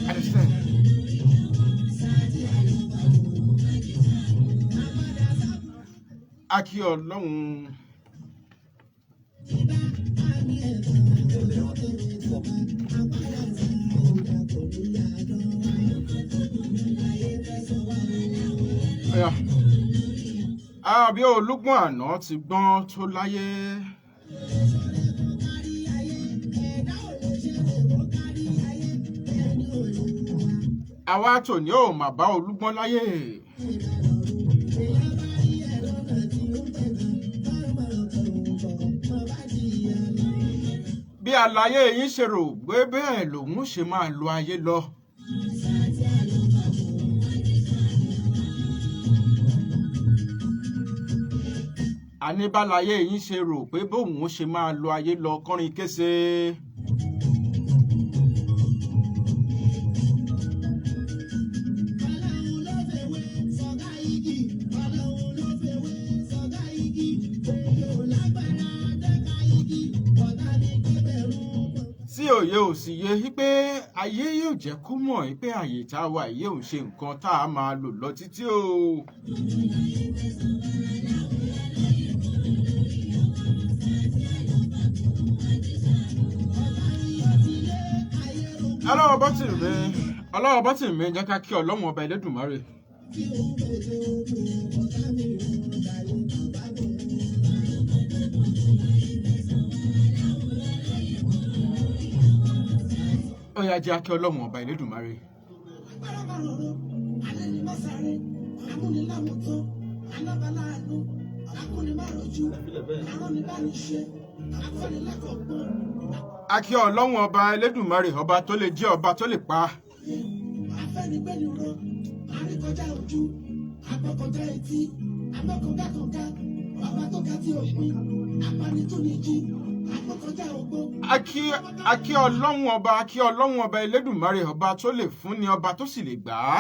Understand? A kí Ọlọ́run. Ọ̀yá. Àbí olúgbọ́n àná ti gbọ́n tó láyé. Àwa tòní ò mà bá olúgbọ́n láyé. Bí àlàyé yín ṣe rò pé bẹ́ẹ̀ lòun ṣe máa lo ayé lọ. Àní bálayé yín ṣe rò pé bóun ṣe máa lo ayé lọ kọrin kése. Tí òye ò sì yé wípé ayé yóò jẹ́ kó mọ̀ wípé àyè tá a wà yìí ò ń ṣe nǹkan tá a máa lò lọ títí o. Ọlọ́wọ́ bọ́tì mi, ọlọ́wọ́ bọ́tì mi, jẹ́ ká kí Ọlọ́run ọba Elédùmarè. Ó yá, jẹ́ kí Ọlọ́run ọba Elédùmarè. A kí Ọlọ́run ọba Elédùmarè, ọba tó lè jẹ́, ọba tó lè pa. Afẹ́nigbẹ́niró, àríkọjá ojú, agbọ́kọjá etí, amọ́kọ̀gákọ̀gá, ọba tó ga tí òpin, apanitúnijì, agbọ́kọjá ogbó. A kí Ọlọ́run ọba, a kí Ọlọ́run ọba Elédùmarè, ọba tó lè fúnni, ọba tó sì lè gbà á.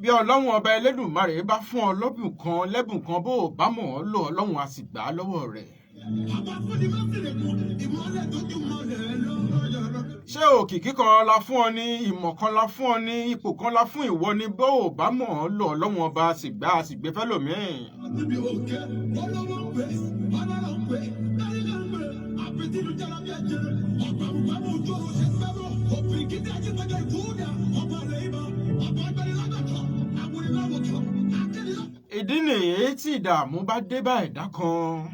Bí Ọlọ́run ọba Elédùmarè bá fún ọ lọ́bùn kan lẹ́bùn kan, bó o bá mọ̀ ọ́ lò, Ọlọ́run á sì gbà á lọ́wọ́ rẹ̀. Ṣé òkìkí kan la fún ọ ní, ìmọ̀ kan la fún ọ ní, ipò kan la fún ìwọ ni, bó o bá mọ̀ ọ́ lò, Ọlọ́run ọba á sì gbà á sì gbé fẹ́lòmíì. Ìdí nìyí tí ìdààmú bá dé bá ẹ̀dá kan.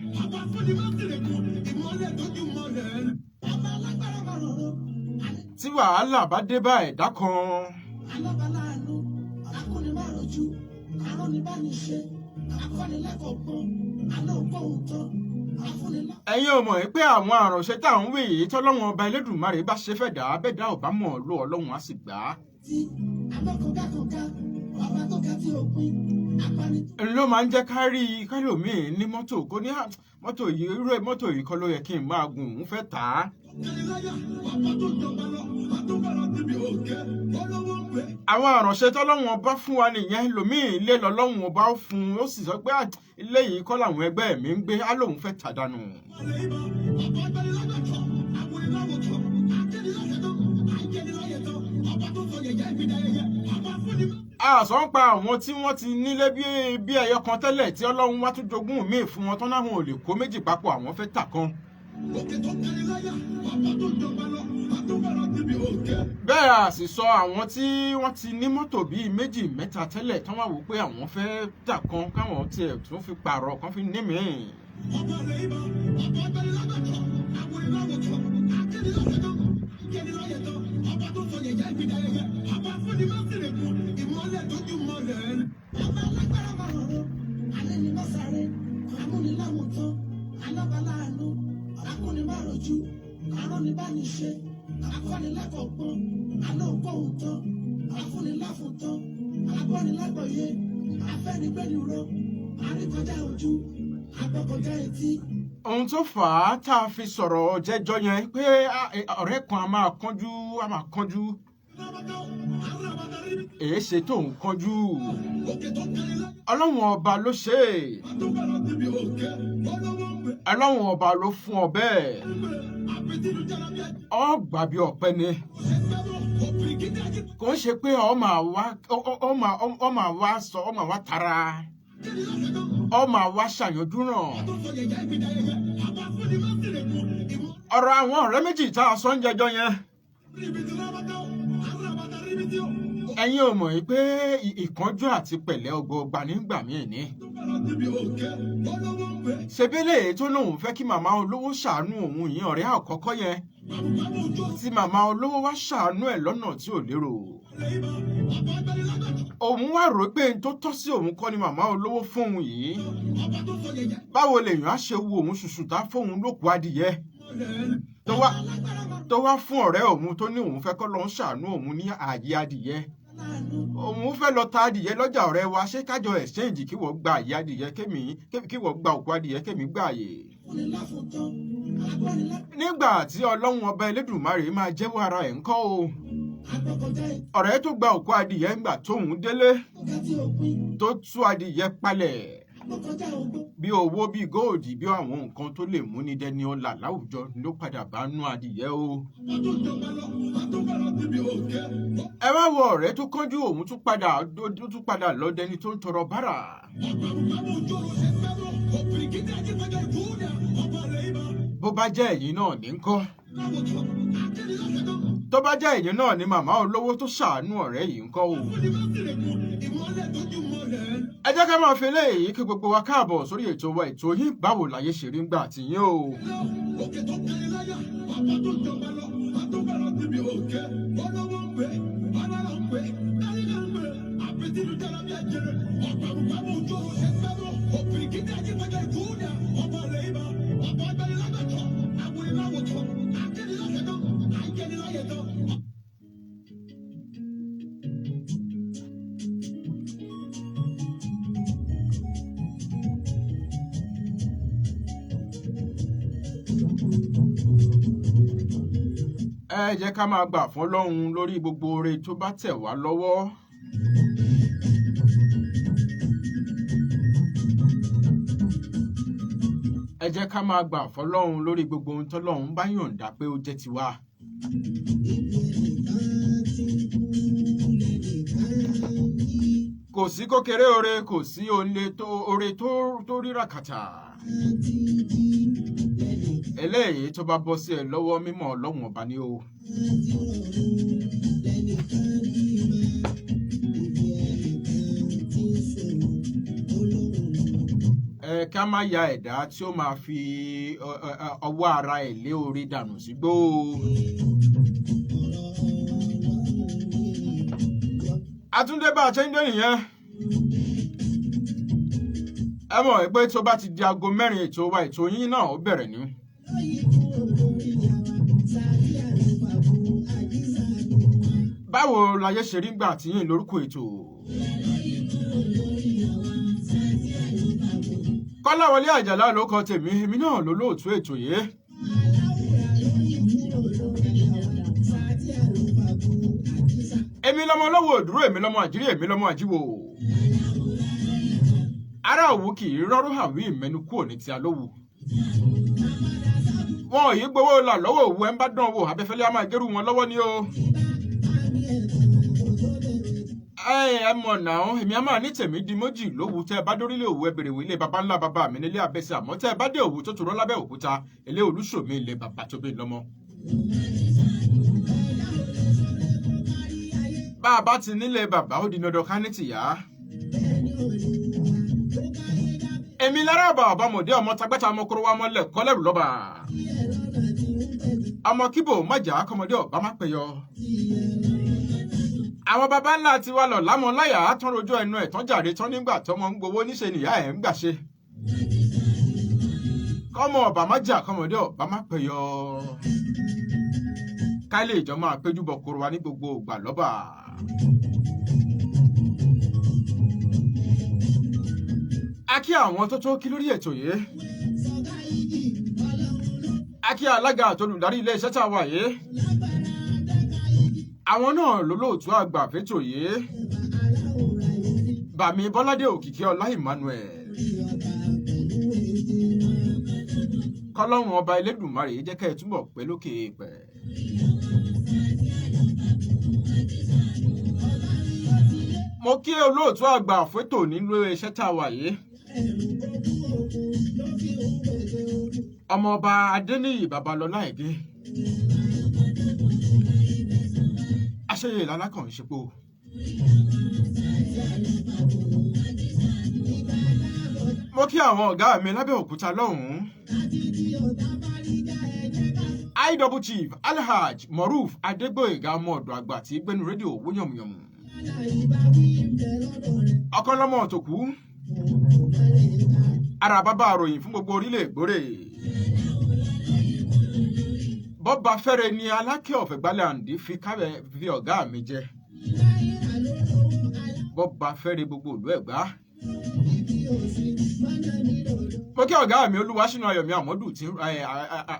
Ọba alágbára márùn-ún, Tí wàhálà bá dé bá ẹ̀dá kan. alábàláàánú, akúnimárojú, arónibániṣe, akọ́nilẹ́kọ̀ọ́gbọ́n, alóògbóhùntán, afúnilá. Ẹ̀yin ò mọ̀ pé àwọn àránṣe tá à ń wí yìí, tọ́lọ́run ọba Elédùmarè bá ṣe fẹ́ dà á, bẹ́ẹ̀ dá ò bá mọ̀ ọ́ lò, Ọlọ́run á sì gbà á. Tí amọ́kọ̀gákọ̀gá, ọba tó ga tí òpin, apanitú. Ló máa ń jẹ́ ká rí kálòmíì ní mọ́tò kó ní, "Ah, mọ́tò yìí, irú ẹ̀ mọ́tò yìí kọ́ ló yẹ kí n máa gùn, òun fẹ́ tà á." Àwọn àránṣe tọ́lọ́run ọba fún wa nìyẹn. Lòmíì ilé lọ́lọ́run ọba ó fún un, ó sì sọ pé, "Ah, ilé yìí kọ́ làwọn ẹgbẹ́ mi ń gbé," á lóun fẹ́ tà dànù. Àṣọ ń pa àwọn tí wọ́n ti nílé bí ẹyọ kan tẹ́lẹ̀, tí Ọlọ́run wá tún jogún míì fún wọn tán, láwọn ò lè kó méjì papọ̀, àwọn fẹ́ tà kan. Bẹ́ẹ̀ a sì sọ àwọn tí wọ́n ti ní mọ́tò bíi méjì mẹ́ta tẹ́lẹ̀, tán wá wò pé àwọn fẹ́ tà kan káwọn tiẹ̀ tún fi pààrọ̀ kan fi ní míì. Ọba alágbára márùn-ún, alẹ́nimọ́sáré, amúnilámùtán, alábàláàánú, akúnimárojú, arónibániṣe, akọ́nilẹ́kọ̀ọ́gbọ́n, alóògbóhùntán, afúniláfúntán, agbọ́nilágbọ̀yé, afẹ́nigbẹ́niró, àríkọjá ojú, agbọ́kọjá etí. Ohun tó fà á tá a fi sọ̀rọ̀ jẹ́jọ́ yẹn pé ọ̀rẹ́ kan a máa kánjú, a máa kánjú. Èé ṣe tó ń kánjú? Ọlọ́run Ọba ló ṣe é. Ọlọ́run Ọba ló fún ọ bẹ́ẹ̀. Ọ gbà bí ọ̀pẹ ni. Kò ń ṣe pé ọ máa wá sọ, ọ máa wá tara, ọ máa wá ṣàyànjú ràn. Ọ̀rọ̀ àwọn ọ̀rẹ́ méjì tá a sọ ń jẹjọ́ yẹn, ẹ̀yin ò mọ̀ pé ìkánjú àti pẹ̀lẹ́ ọgbọọgba nígbà míì ní. Ṣebí lèyí tó lóun fẹ́ kí màmá olówó ṣàánú òun yìí, ọ̀rẹ́ àkọ́kọ́ yẹn, tí màmá olówó wá ṣàánú ẹ̀ lọ́nà tí ò lérò. Òun wá rò pé n tó tọ́ sí òun kọ́ ni màmá olówó fóun yìí. Báwo lèèyàn á ṣe wo òun ṣùṣù tá fóun lókùú adìyẹ tó wá fún ọ̀rẹ́ òun tó ní òun fẹ́ kọ́ lọ ń ṣàánú òun ní ààyè adìyẹ? Òun fẹ́ lọ ta adìyẹ lọ́jà. Ọ̀rẹ́ wa, ṣé kájọ exchange, kí wọ́n gba ààyè adìyẹ, kémi kí wọ́n gba òkú adìyẹ, kémi gba ààyè? Nígbà tí Ọlọ́run Ọba Elédùmarè máa jẹ́wọ́ ara ẹ̀ ńkọ́ o, ọ̀rẹ́ tó gba òkú adìyẹ, ńgbà tóun délé tó tú adìyẹ palẹ̀, bí owó, bí góòdì, bí àwọn nǹkan tó lè múni dẹni ọlà láwùjọ ló padà bá nú adìyẹ o. Ẹ wá wo ọ̀rẹ́ tó kánjú, òun tún padà lọ dẹni tó ń tọrọ bárà. Bó bá jẹ́ ẹ̀yin náà ní ńkọ́? Tó bá jẹ́ ẹ̀yin náà ní màmá olówó tó ṣàánú ọ̀rẹ́ yìí ńkọ́ o? Ẹ jẹ́ ká máa fi eléyìí kí gbogbo wa káàbọ̀ sórí ètò wa, ètò yín, Báwo Láyé Ṣe Rí Ńgbà Tí Yín o. Òkè tó kéré láyà, ọba tó jọba lọ, àtúbọ̀rọ̀ síbi òkè, olówó ń pè, ọlọ́rọ̀ ń pè, tálíkà ń pè, àpètìlú dára bí ajere, ọ̀pàrùpàmù ojú ọ̀run ṣe fẹ́ràn, òpìrìkìtì ajífẹ́jọ ìkúùdà, ọba rẹ̀ ibà, ọba agbẹnilágbàtọ̀, awoniláwòtọ̀, akẹ́niláṣẹ́tọ̀, àìjẹniláyẹ̀tọ̀. Ẹ jẹ́ ká máa gbà fún Ọlọ́run lórí gbogbo oore tó bá tẹ̀ wá lọ́wọ́. Ẹ jẹ́ ká máa gbà fọ́lọ́run lórí gbogbo ohun tọ́lọ́run bá yọ̀ǹda pé ó jẹ́ tiwa. Kò sí kókéré oore, kò sí olè tó oore tó ríra kàtà. Eléyìí tó bá bọ́ sí ẹ lọ́wọ́, mímọ́ Ọlọ́run Ọba ni o. Ẹ ká má ya ẹ̀dá tí ó máa fi ọwọ́ ara ẹ̀ lé orí dànù sígbó o. Àtúndé bá a ṣe ń dé nìyẹn. Ẹ mọ̀ pé tó bá ti di aago 4, ètò wa ètò yín náà ó bẹ̀rẹ̀ ní. Báwo Láyé Ṣe Rí Ńgbà Tí Yín lórúkọ ètò. Kọ́láwọlé Àjàlá ló kọ tèmi, èmi náà ló lóòtú ètò yìí. Èmi lọmọ olówó òdúró, èmi lọmọ àjírí, èmi lọmọ àjíwò. Ará Òwú kì í rọ́rọ́ àwí ìmẹ́nu kúrò ní ti alówù. Wọn ò yí gbowó là lọ́wọ́ òwú. Ẹ̀ ń bá dán wò, abẹ́fẹ́lẹ́ á máa gẹ́rù wọn lọ́wọ́ ni o. Ẹ mọ̀ náà, èmi á máa ní tèmi di méjì lówù. Tẹ́ ẹ bá dórílé Òwú, ẹ bèrè wí ilé baba ńlá baba mi nílé Abẹ́sẹ̀. Àmọ́ tẹ́ ẹ bá dé Òwú tó turọ́ lábẹ́ òkúta, ilé Olúṣòmí, ilé bàbá tó bí lọ́mọ. Bá a bá ti nílé bàbá, ó di dandan ká ní tìyá. Èmi lára ọba ọbàmọdé, ọmọ tagbẹ́ta, ọmọ koro wa mọ́lẹ̀ kọ́lẹ́rù lọ́ba. Ọmọ kíbò májà kọ́mọdé ọba má pẹ̀yọ. Àwọn baba ńlá tiwa lọ lámọ láyà tán, rojọ́ ẹnu ẹ̀ tán jàre tán. Nígbà tọmọ ń gbowó níṣe nìyá ẹ̀ ń gbàṣe. Kọ́mọ ọba má jà, kọ́mọdé ọba má pẹ̀yọ. Ká lè jọ máa péjú bọ koro wa ní gbogbo ìgbà lọ́ba. A kí àwọn tó tó kí lórí ètò yìí. Akí alága àtolùdarí iléeṣẹ́ tá a wà yìí. Àwọn náà lólóòtú àgbà fétò yìí. Bàmí Bọ́ládé Òkìkí Ọlá Emmanuel. Kọ́lọ́run ọba Elédùmarè jẹ́ kẹ́ ẹ túbọ̀ pẹ́ lókè èèpẹ̀. Mo kí olóòtú àgbà fétò nínú iṣẹ́ tá a wà yìí. Ọmọọba Adéníyì Babalọlá Ẹ̀gẹ́. Aṣeyẹ ìlànà kan ń ṣepo. Mo kí àwọn ọ̀gá mi lábẹ́òkúta lọ́hùn-ún. I-double chief Alhaj Moruf Adégbóyèga ọmọ ọ̀dọ̀ àgbà tí gbénu rédíò wó yànmùyànmù. Ọ̀kan lọ́mọ òtòkú. Ara bàbá àròyìn fún gbogbo orílẹ̀ ègbórè. Bọ́ba fẹ́rẹ̀ ni Alákẹ́ ọ̀fẹ́gbálẹ̀ àǹdí fi kábẹ̀ fi ọ̀gá mi jẹ. Bọ́ba fẹ́rẹ̀ gbogbo ìlú Ẹ̀gbá. Mo kí ọ̀gá mi Olúwaṣínà Ayọ̀mí Àmọ́dù tí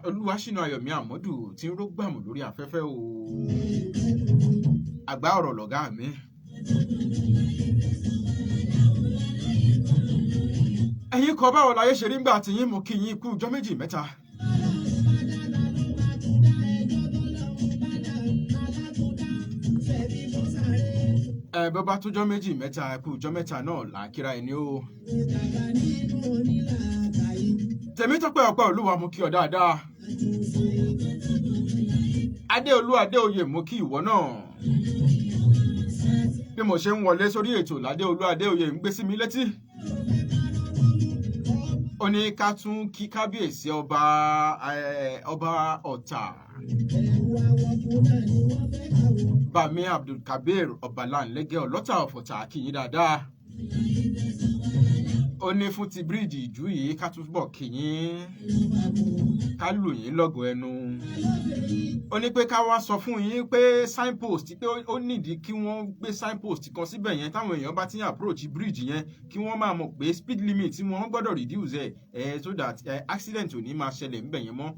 Olúwaṣínà Ayọ̀mí Àmọ́dù tí ń rógbàmù lórí afẹ́fẹ́ o. Àgbá ọ̀rọ̀ lọ̀gá mi. Ẹ̀yin kọ báwo láyé ṣe rí ńgbà tí yín, mo kí yín kú ọjọ́ méjì mẹ́ta. Ẹ bó bá tójọ́ méjì mẹ́ta, kú ọjọ́ mẹ́ta náà là á kíra ẹni o. Tèmítọ́pẹ́ ọpẹ́ Olúwa, mo kí ọ dáadáa. Adéolú Adéoyè, mo kí ìwọ náà. Bí mo ṣe ń wọlé sórí ètò ládéolú Adéoyè ń gbé sí mi létí. Ó ní ká tún kí kábíyèsí ọba ọba Ọ̀tà. Bàmí Abdulkabir Ọbaláńlẹ́gẹ́ ọlọ́tà ọ̀fọ̀tà kí yín dáadáa. Ó ní fún ti bíríìjì ìjú yìí ká túbọ̀ kí yín, ká lù yín lọ́gọ̀ ẹnu. Ó ní pé ká wá sọ fún yín pé signpost, pé ó nídìí kí wọ́n gbé signpost kan síbẹ̀ yẹn táwọn èèyàn bá ti ń approach bíríìjì yẹn kí wọ́n máa mọ̀ pé speed limit tí wọ́n gbọ́dọ̀ reduce ẹ̀ so that accident ò ní máa ṣẹlẹ̀ ńbẹ̀ yẹn mọ́.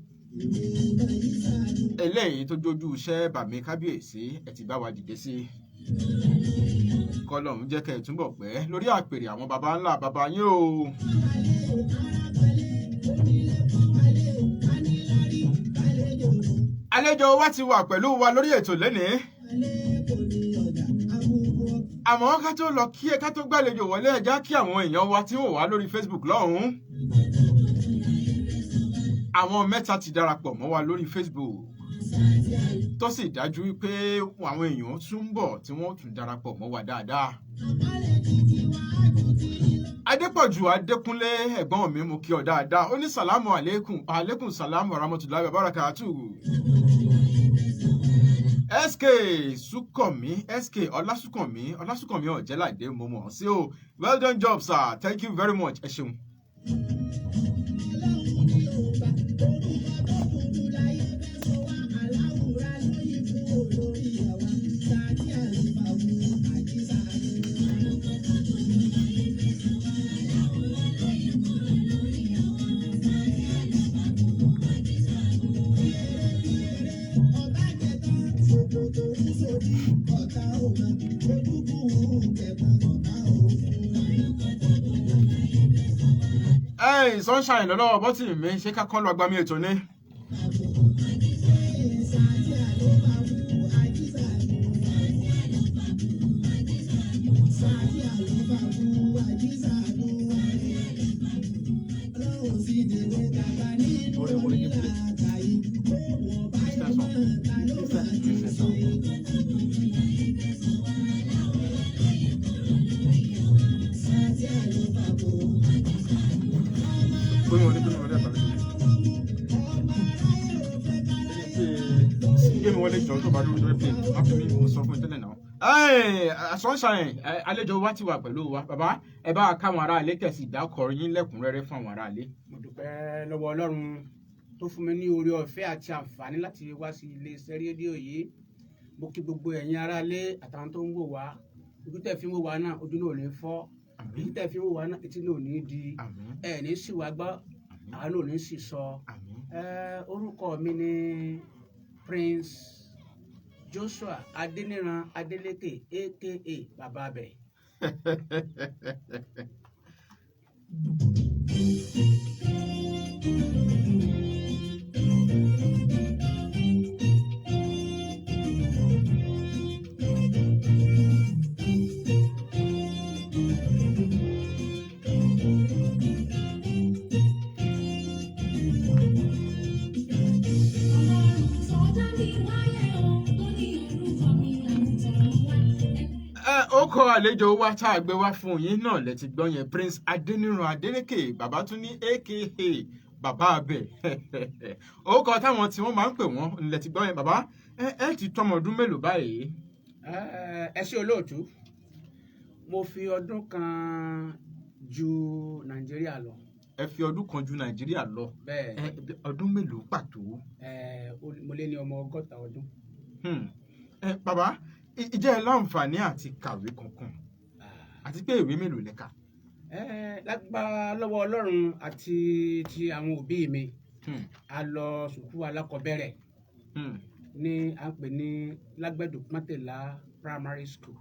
Eléyìí tó jójú iṣẹ́ bàmí kábíyèsí ẹ ti bá wa dìde sí. Kọ́lọ́run jẹ́ kẹ́ ẹ túbọ̀ pẹ́ lórí àpèrè àwọn baba ńlá baba yín o. Àlejò wa ti wà pẹ̀lú wa lórí ètò lénìí. Àmọ́ ká tó lọ kí ẹ ká tó gbàlejò wọlé ẹja kí àwọn èèyàn wa tí wò wá lórí Facebook lọ́hùn-ún. Àwọn mẹ́ta ti darapọ̀ mọ́ wa lórí Facebook. Tó sì dájú wípé àwọn èèyàn tún ń bọ̀ tí wọ́n tún darapọ̀ mọ́ wa dáadáa. Adépọ̀jù Adékúnlé ẹ̀gbọ́n mi, mo kí ọ dáadáa. Ó ní sàlámù àlékún àlékún sàlámù rahmatullahi wa barakatuh. SK Sukanmi, SK Ọlásùnkànmí, Ọlásùnkànmí Ọ̀jẹ́ládé mo mọ̀ ọ́ sí o. Well done job sir, thank you very much, ẹ ṣeun. Hey, sunshine lọ́lọ́wọ́ bọ́tì mi, ṣé ká kọ́ lọ agbami ètò ni? Sunshine, àlejò wa ti wà pẹ̀lú wa. Bàbá, ẹ bá káwọn aráalé kẹ̀sì ìdákọ̀ yín lẹ́kùnrẹ́rẹ́ fún àwọn aráalé. Mo dúpẹ́ lọ́wọ́ Ọlọ́run tó fún mi ní oore ọ̀fẹ́ àti àǹfààní láti wá sí iléeṣẹ́ rédíò yìí. Mo kí gbogbo ẹ̀yin aráalé àtàwọn tó ń wò wá. Ojú tẹ̀ fi ń wò wá náà, ojú náà ò ní fọ́. Ojú tẹ̀ fi ń wò wá náà, etí náà ò ní di. Ẹ ní sì wá gbọ́, àánú ò ní sì sọ. Orúkọ mi ni Prince Joshua Adéníran Adélékè, aka Bàbá Abẹ. Ọlọ́run tó dá mi wáyé o, tó ní orúkọ mi àtọ̀run wá. Ẹ ó kọ àlejò wa tá a gbé wá fún yín náà lẹ ti gbọ́ yẹn, Prince Adéníran Adélékè, bàbá tún ní aka Bàbá Abẹ. Ó kọ táwọn tí wọ́n máa ń pè wọ́n lẹ ti gbọ́ yẹn. Bàbá, ẹ ti tọmọ ọdún mélòó báyìí? Ẹ ṣé olóòtú, mo fi ọdún kan ju Nàìjíríà lọ. Ẹ fi ọdún kan ju Nàìjíríà lọ? Bẹ́ẹ̀. Ẹ ọdún mélòó pàtó? Mo lé ní ọmọ 60 ọdún. Ẹ bàbá, ìjẹ́ ẹ láǹfààní àti kàwé kankan, àti pé ìwé mélòó lẹ kà? Lágbára lọ́wọ́ Ọlọ́run àti ti àwọn òbí mi, a lọ sùkúù alákọ̀ọ́bẹ̀rẹ̀ ní à ń pè ní Lágbẹ̀dù Mọ́tẹ̀lá Primary School.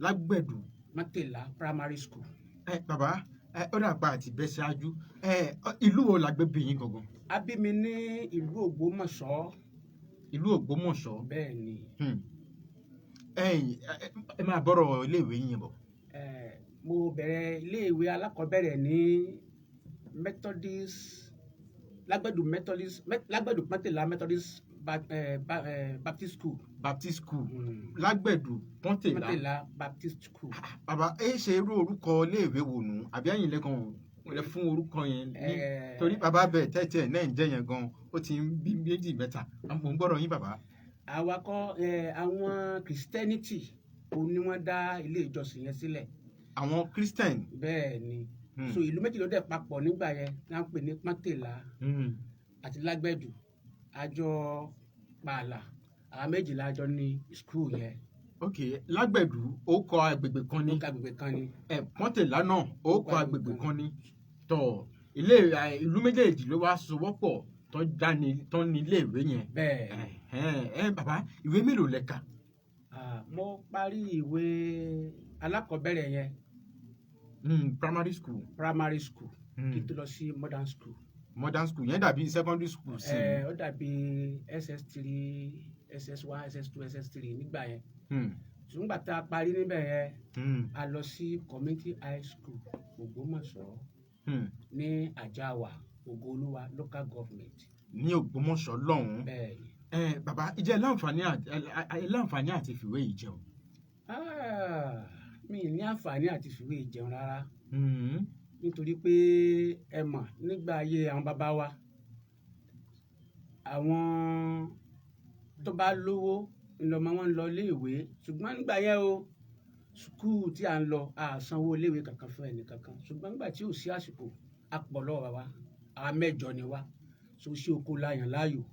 Lágbẹ̀dù Mọ́tẹ̀lá Primary School. Ẹ bàbá, ẹ ó dàgbà àti bẹ́ ṣáájú. Ẹ ìlú wo la gbé bí yín gangan? A bí mi ní ìlú Ògbómọ̀ṣọ́. Ìlú Ògbómọ̀ṣọ́? Bẹ́ẹ̀ ni. Ẹ̀yin ẹ máa bọ́rọ̀ iléèwé yín bọ̀. Mo bẹ̀rẹ̀ iléèwé alákọ̀ọ́bẹ̀rẹ̀ ní Methodist Lágbẹ̀dù Methodist, Lágbẹ̀dù Mọ́tẹ̀lá Methodist Baptist School. Baptist School? Lágbẹ̀dù Pọ́ńtèlá? Mọ́tẹ̀lá Baptist School. Bàbá, ẹ ṣe irú orúkọ iléèwé wo nù? Àbí ẹ̀yin lẹ́kàn lẹ fún orúkọ yẹn ní? Torí bàbá bẹ́ẹ̀ tẹ́tẹ́ náà ń jẹ́ yẹn gan, ó ti ń bí méjì mẹ́ta. Mo ń gbọ́dọ̀ yín, bàbá. Awakọ̀ àwọn Christianity òun ni wọ́n dá ilé ìjọsìn yẹn sílẹ̀. Àwọn Christian? Bẹ́ẹ̀ ni. So ìlú méjì ló dẹ̀ papọ̀ nígbà yẹn náà ń pè ní Pọ́ńtèlá àti Lágbẹ̀dù. Àjọ pààlà àwọn méjìlá àjọ ní school yẹn. Ok, Lágbẹ̀dù ó kọ agbègbè kan ní. Ó kọ agbègbè kan ní. Ẹ Pọ́ńtèlá náà ó kọ agbègbè kan ní. Tọ ilé ìlú méjèèjì ló wá sowọ́pọ̀ tó dání tó ní iléèwé yẹn? Bẹ́ẹ̀ ni. Ẹ bàbá, ìwé mélòó lẹ kà? Ah, mo parí ìwé alákọ̀ọ́bẹ̀rẹ̀ yẹn. Primary school. Primary school, kí n tó lọ sí modern school. Modern school yẹn dàbí secondary school sí? Ẹ ó dàbí SS3, SS1, SS2, SS3 nígbà yẹn. Ṣùgbọ́n gbà tá a parí níbẹ̀ yẹn, a lọ sí Community High School Ògbómọ̀ṣọ́ ní Àjàwà, Ògo-Olúwa Local Government. Ní Ògbómọ̀ṣọ́ lọ́hùnún? Bẹ́ẹ̀ ni. Ẹ bàbá, ìjẹ́ ẹ láǹfààní àti fìwé yìí jẹun? Ah, mi ì ní àǹfààní àti fìwé jẹun rárá, nítorí pé ẹ mọ̀ nígbà ayé àwọn bàbá wa, àwọn tó bá lówó ńlọmọ wọn ń lọ iléèwé. Ṣùgbọ́n nígbà yẹn o, sùkúù tí à ń lọ, a sanwó iléèwé kankan fún ẹnì kankan. Ṣùgbọ́n nígbà tí ò sí àsìkò, a pọ̀ lọ́wọ́ wa, àwa mẹ́jọ ni wá, so iṣẹ́ oko la yàn láàyò.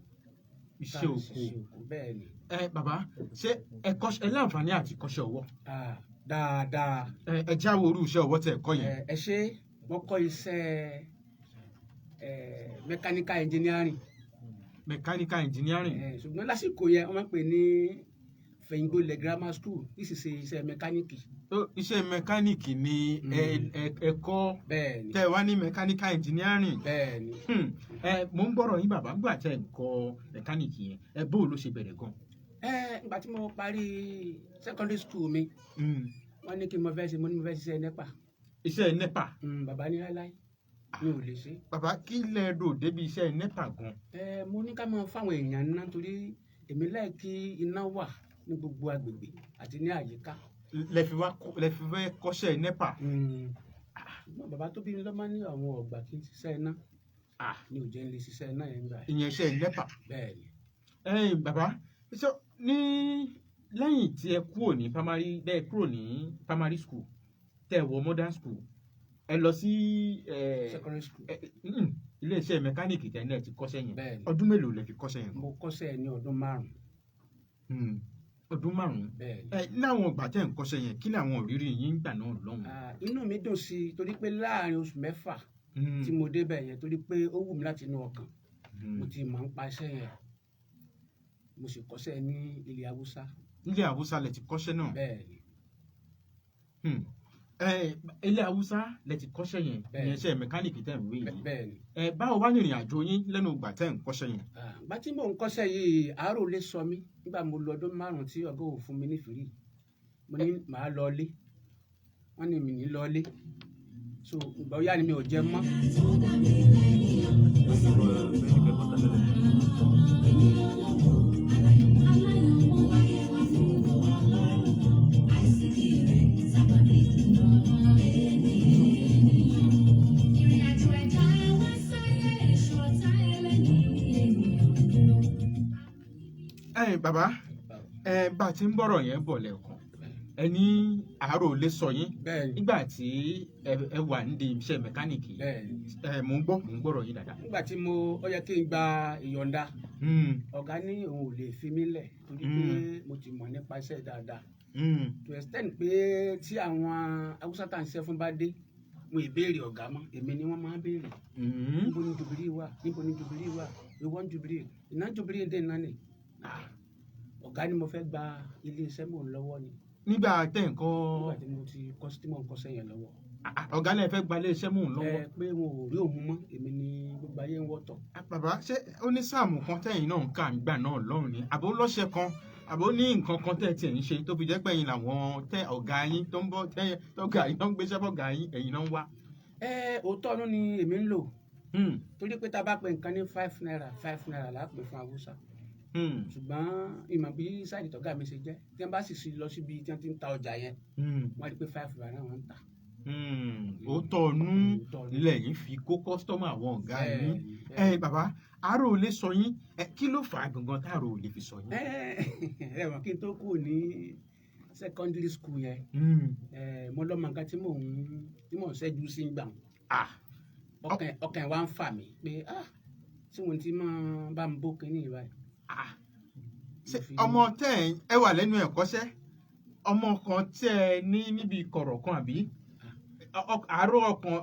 Iṣẹ́ oko? Iṣẹ́ oko, bẹ́ẹ̀ ni. Ẹ bàbá, ṣé ẹ kọ́ ẹ láǹfààní àti kọ́ṣẹ́ ọwọ́? Ah, dáadáa. Ẹ jáwọ́ orú iṣẹ́ ọwọ́ tẹ́ ẹ kọ́ yẹn. Ẹ ṣe, mo kọ́ iṣẹ́ mechanical engineering. Mechanical engineering? Ṣùgbọ́n lásìkò yẹn, wọ́n máa ń pè ní Fẹ̀yìngbọ̀lẹ̀ Grammar School, nísinsìnyí iṣẹ́ mẹkáníìkì. Tó iṣẹ́ mẹkáníìkì ni ẹ kọ́? Bẹ́ẹ̀ ni. Tẹ́ ẹ wá ní mechanical engineering? Bẹ́ẹ̀ ni. Ẹ mo ń gbọ́rọ̀ yín, bàbá. Gbà tẹ́ ẹ ń kọ́ mẹkáníìkì yẹn, ẹ bó ló ṣe bẹ̀rẹ̀ gan? Ìgbà tí mo parí secondary school mi, wọ́n ní kí n mo fẹ́ ṣe, mo ní mo fẹ́ ṣiṣẹ́ NEPA. Iṣẹ́ NEPA? Bàbá ní láíláí, mi ò lè ṣe. Bàbá, kí lẹ rò débi iṣẹ́ NEPA gan? Mo ní ká máa fáwọn èèyàn ná, torí èmi láì kí iná wà ní gbogbo agbègbè àti ní àyíká. Lẹ fi fẹ́ kọ́ṣẹ́ NEPA? Ṣùgbọ́n bàbá tó bí mi lọ́mọ ní àwọn ọ̀gbà kí n ṣiṣẹ́ iná ní ò jẹ́ ń lè ṣiṣẹ́ iná yẹn gbà yẹn. Ìyẹn iṣẹ́ NEPA? Bẹ́ẹ̀ ni. Ẹ̀yin bàbá, ṣé ní lẹ́yìn tí ẹ kúrò ní primary, tẹ́ ẹ kúrò ní primary school, tẹ́ ẹ wọ modern school, ẹ lọ sí Secondary school. Iléeṣẹ́ mẹkáníìkì tẹ́ náà ti kọ́ṣẹ́ yẹn? Bẹ́ẹ̀ ni. Ọdún mélòó lẹ fi kọ́ṣẹ́ yẹn? Mo kọ́ṣẹ́ ní ọdún 5. Ọdún 5? Bẹ́ẹ̀ ni. Ẹ láwọn ìgbà tẹ́ ń kọ́ṣẹ́ yẹn, kí ni àwọn ìrírí yín gbà náà lọ́hùn? Ah, inú mi dùn sí i torí pé láàrin oṣù 6 Tí mo débẹ̀ yẹn, torí pé ó wù mí láti inú ọkàn, mo ti mọ̀ ń pa iṣẹ́ yẹn, mo sì kọ́ṣẹ́ ní ilẹ̀ Haúsá. Nílẹ̀ Haúsá lẹ ti kọ́ṣẹ́ náà? Bẹ́ẹ̀ ni. Ilẹ̀ Haúsá lẹ ti kọ́ṣẹ́ yẹn? Bẹ́ẹ̀. Ìyẹn iṣẹ́ mẹkáníìkì tẹ̀ ń wí yìí? Bẹ́ẹ̀ ni. Ẹ báwo wá ní ìrìn àjò yín lẹ́nu ìgbà tẹ̀ ń kọ́ṣẹ́ yẹn? Ah, ìgbà tí mò ń kọ́ṣẹ́ yìí, àárò lè sọ mí. Nígbà mo lọ ọdún 5 tí ọ̀gá ò fún mi ní free, mo ní màá lọ ilé, wọ́n ní mi ní lọ ilé. So ìgbà ó yá ni mi ò jẹ mọ́. Tó dá mi lẹ́nìyàn, ó sọ mí lórúkọ. Èmi lọ́lọ́wọ́, aláyọ̀mọ́ láyé wá fún gbogbo Ọlọ́run kan. Àìsíkí rẹ̀ sábàbí ìdùnnú ènìyàn. Ìrìn àjò ẹ̀dá wá sáyé, èso ọ̀tá ẹlẹ́ni ènìyàn dúró. Ẹ bàbá, ẹ bá a ti ń bọ̀rọ̀ yẹn bọ̀ lẹ́ẹ̀kan, ẹ ní àárò lè sọ yín Bẹ́ẹ̀ ni. nígbà tí ẹ wà nídìí iṣẹ́ mẹkáníìkì yìí. Bẹ́ẹ̀ ni. Ẹ mò ń gbọ́, mò ń gbọ́rọ̀ yín dáadáa. Nígbà tí mo ó yẹ kí n gba ìyọ̀ǹda, ọ̀gá ní òun ò lè fi mí lẹ̀ torí pé mo ti mọ̀ nípa iṣẹ́ dáadáa, to extent pé tí àwọn Haúsá tá à ń ṣiṣẹ́ fún bá dé, mo ìbéèrè ọ̀gá mọ́, èmi ni wọ́n máa ń béèrè. Níbo ni Jubilee wà? Níbo ni Jubilee wà? We want Jubilee. Iná Jubilee dé iná ni. Ah, ọ̀gá ni mo fẹ́ gba ilé iṣẹ́ mò ń lọ́wọ́ ni. Nígbà tẹ̀ ń kọ́? Nígbà tí mo ti kọ́ tí mò ń kọ́ṣẹ́ yẹn lọ́wọ́. Ah, ah, ọ̀gá lẹ fẹ́ gba ilé iṣẹ́ mò ń lọ́wọ́? Ẹ pé wọn ò rí òun mọ́, èmi ni gbogbo ayé ń wọ́tọ̀. Ah, bàbá, ṣé ó ní sáàmù kan tẹ̀yìn náà ń kà nígbà náà lọ́hùn ni, àbó lọ́ṣẹ kan, àbó ní nǹkan kan tẹ̀ tiẹ̀ ń ṣe tó fi jẹ́ pé ẹ̀yin làwọn tẹ ọ̀gá yín tó ń bọ̀ tẹ́ tọ́gà yín tó ń gbéṣẹ́ fọ́gà yín, ẹ̀yin náà ń wá? Ẹ òótọ́ ọdún ni èmi ń lò, torí pé tá a bá pe nǹkan ní ₦5, ₦5 là á pè fún Haúsá. Ṣùgbọ́n ìmọ̀ bí side tọ́gà mi ṣe jẹ́, tí wọ́n bá sì sí lọ síbi tí wọ́n ti ń ta ọjà yẹn, wọ́n á rí i pé ₦5 náà wọ́n ń tà. Òótọ́ ọ̀nù Òótọ́ ọnú. lẹ́yìn fi kó customer àwọn ọ̀gá yín. Bẹ́ẹ̀. Ẹ bàbá, àárò ò lè sọ yín, ẹ kí ló fà á gangan táàrò ò lè fi sọ yín? Ẹ ẹ wọ̀n kí n tó kúrò ní secondary school yẹn, mo lọ́mọ nǹkan tí mò ń ṣẹ́jú sí ń gbà wọ́n. Ọkàn wa ń fà mí pé, ah, tí mo ti máa bá ń bó kínní yìí báyìí. Ah. Ṣé Mo fi- ọmọ tẹ́ ẹ wà lẹ́nu ẹ̀kọ́ṣẹ́, ọmọ kan tẹ́ ẹ ní níbi kọ̀rọ̀ kan, àbí àárò ọkàn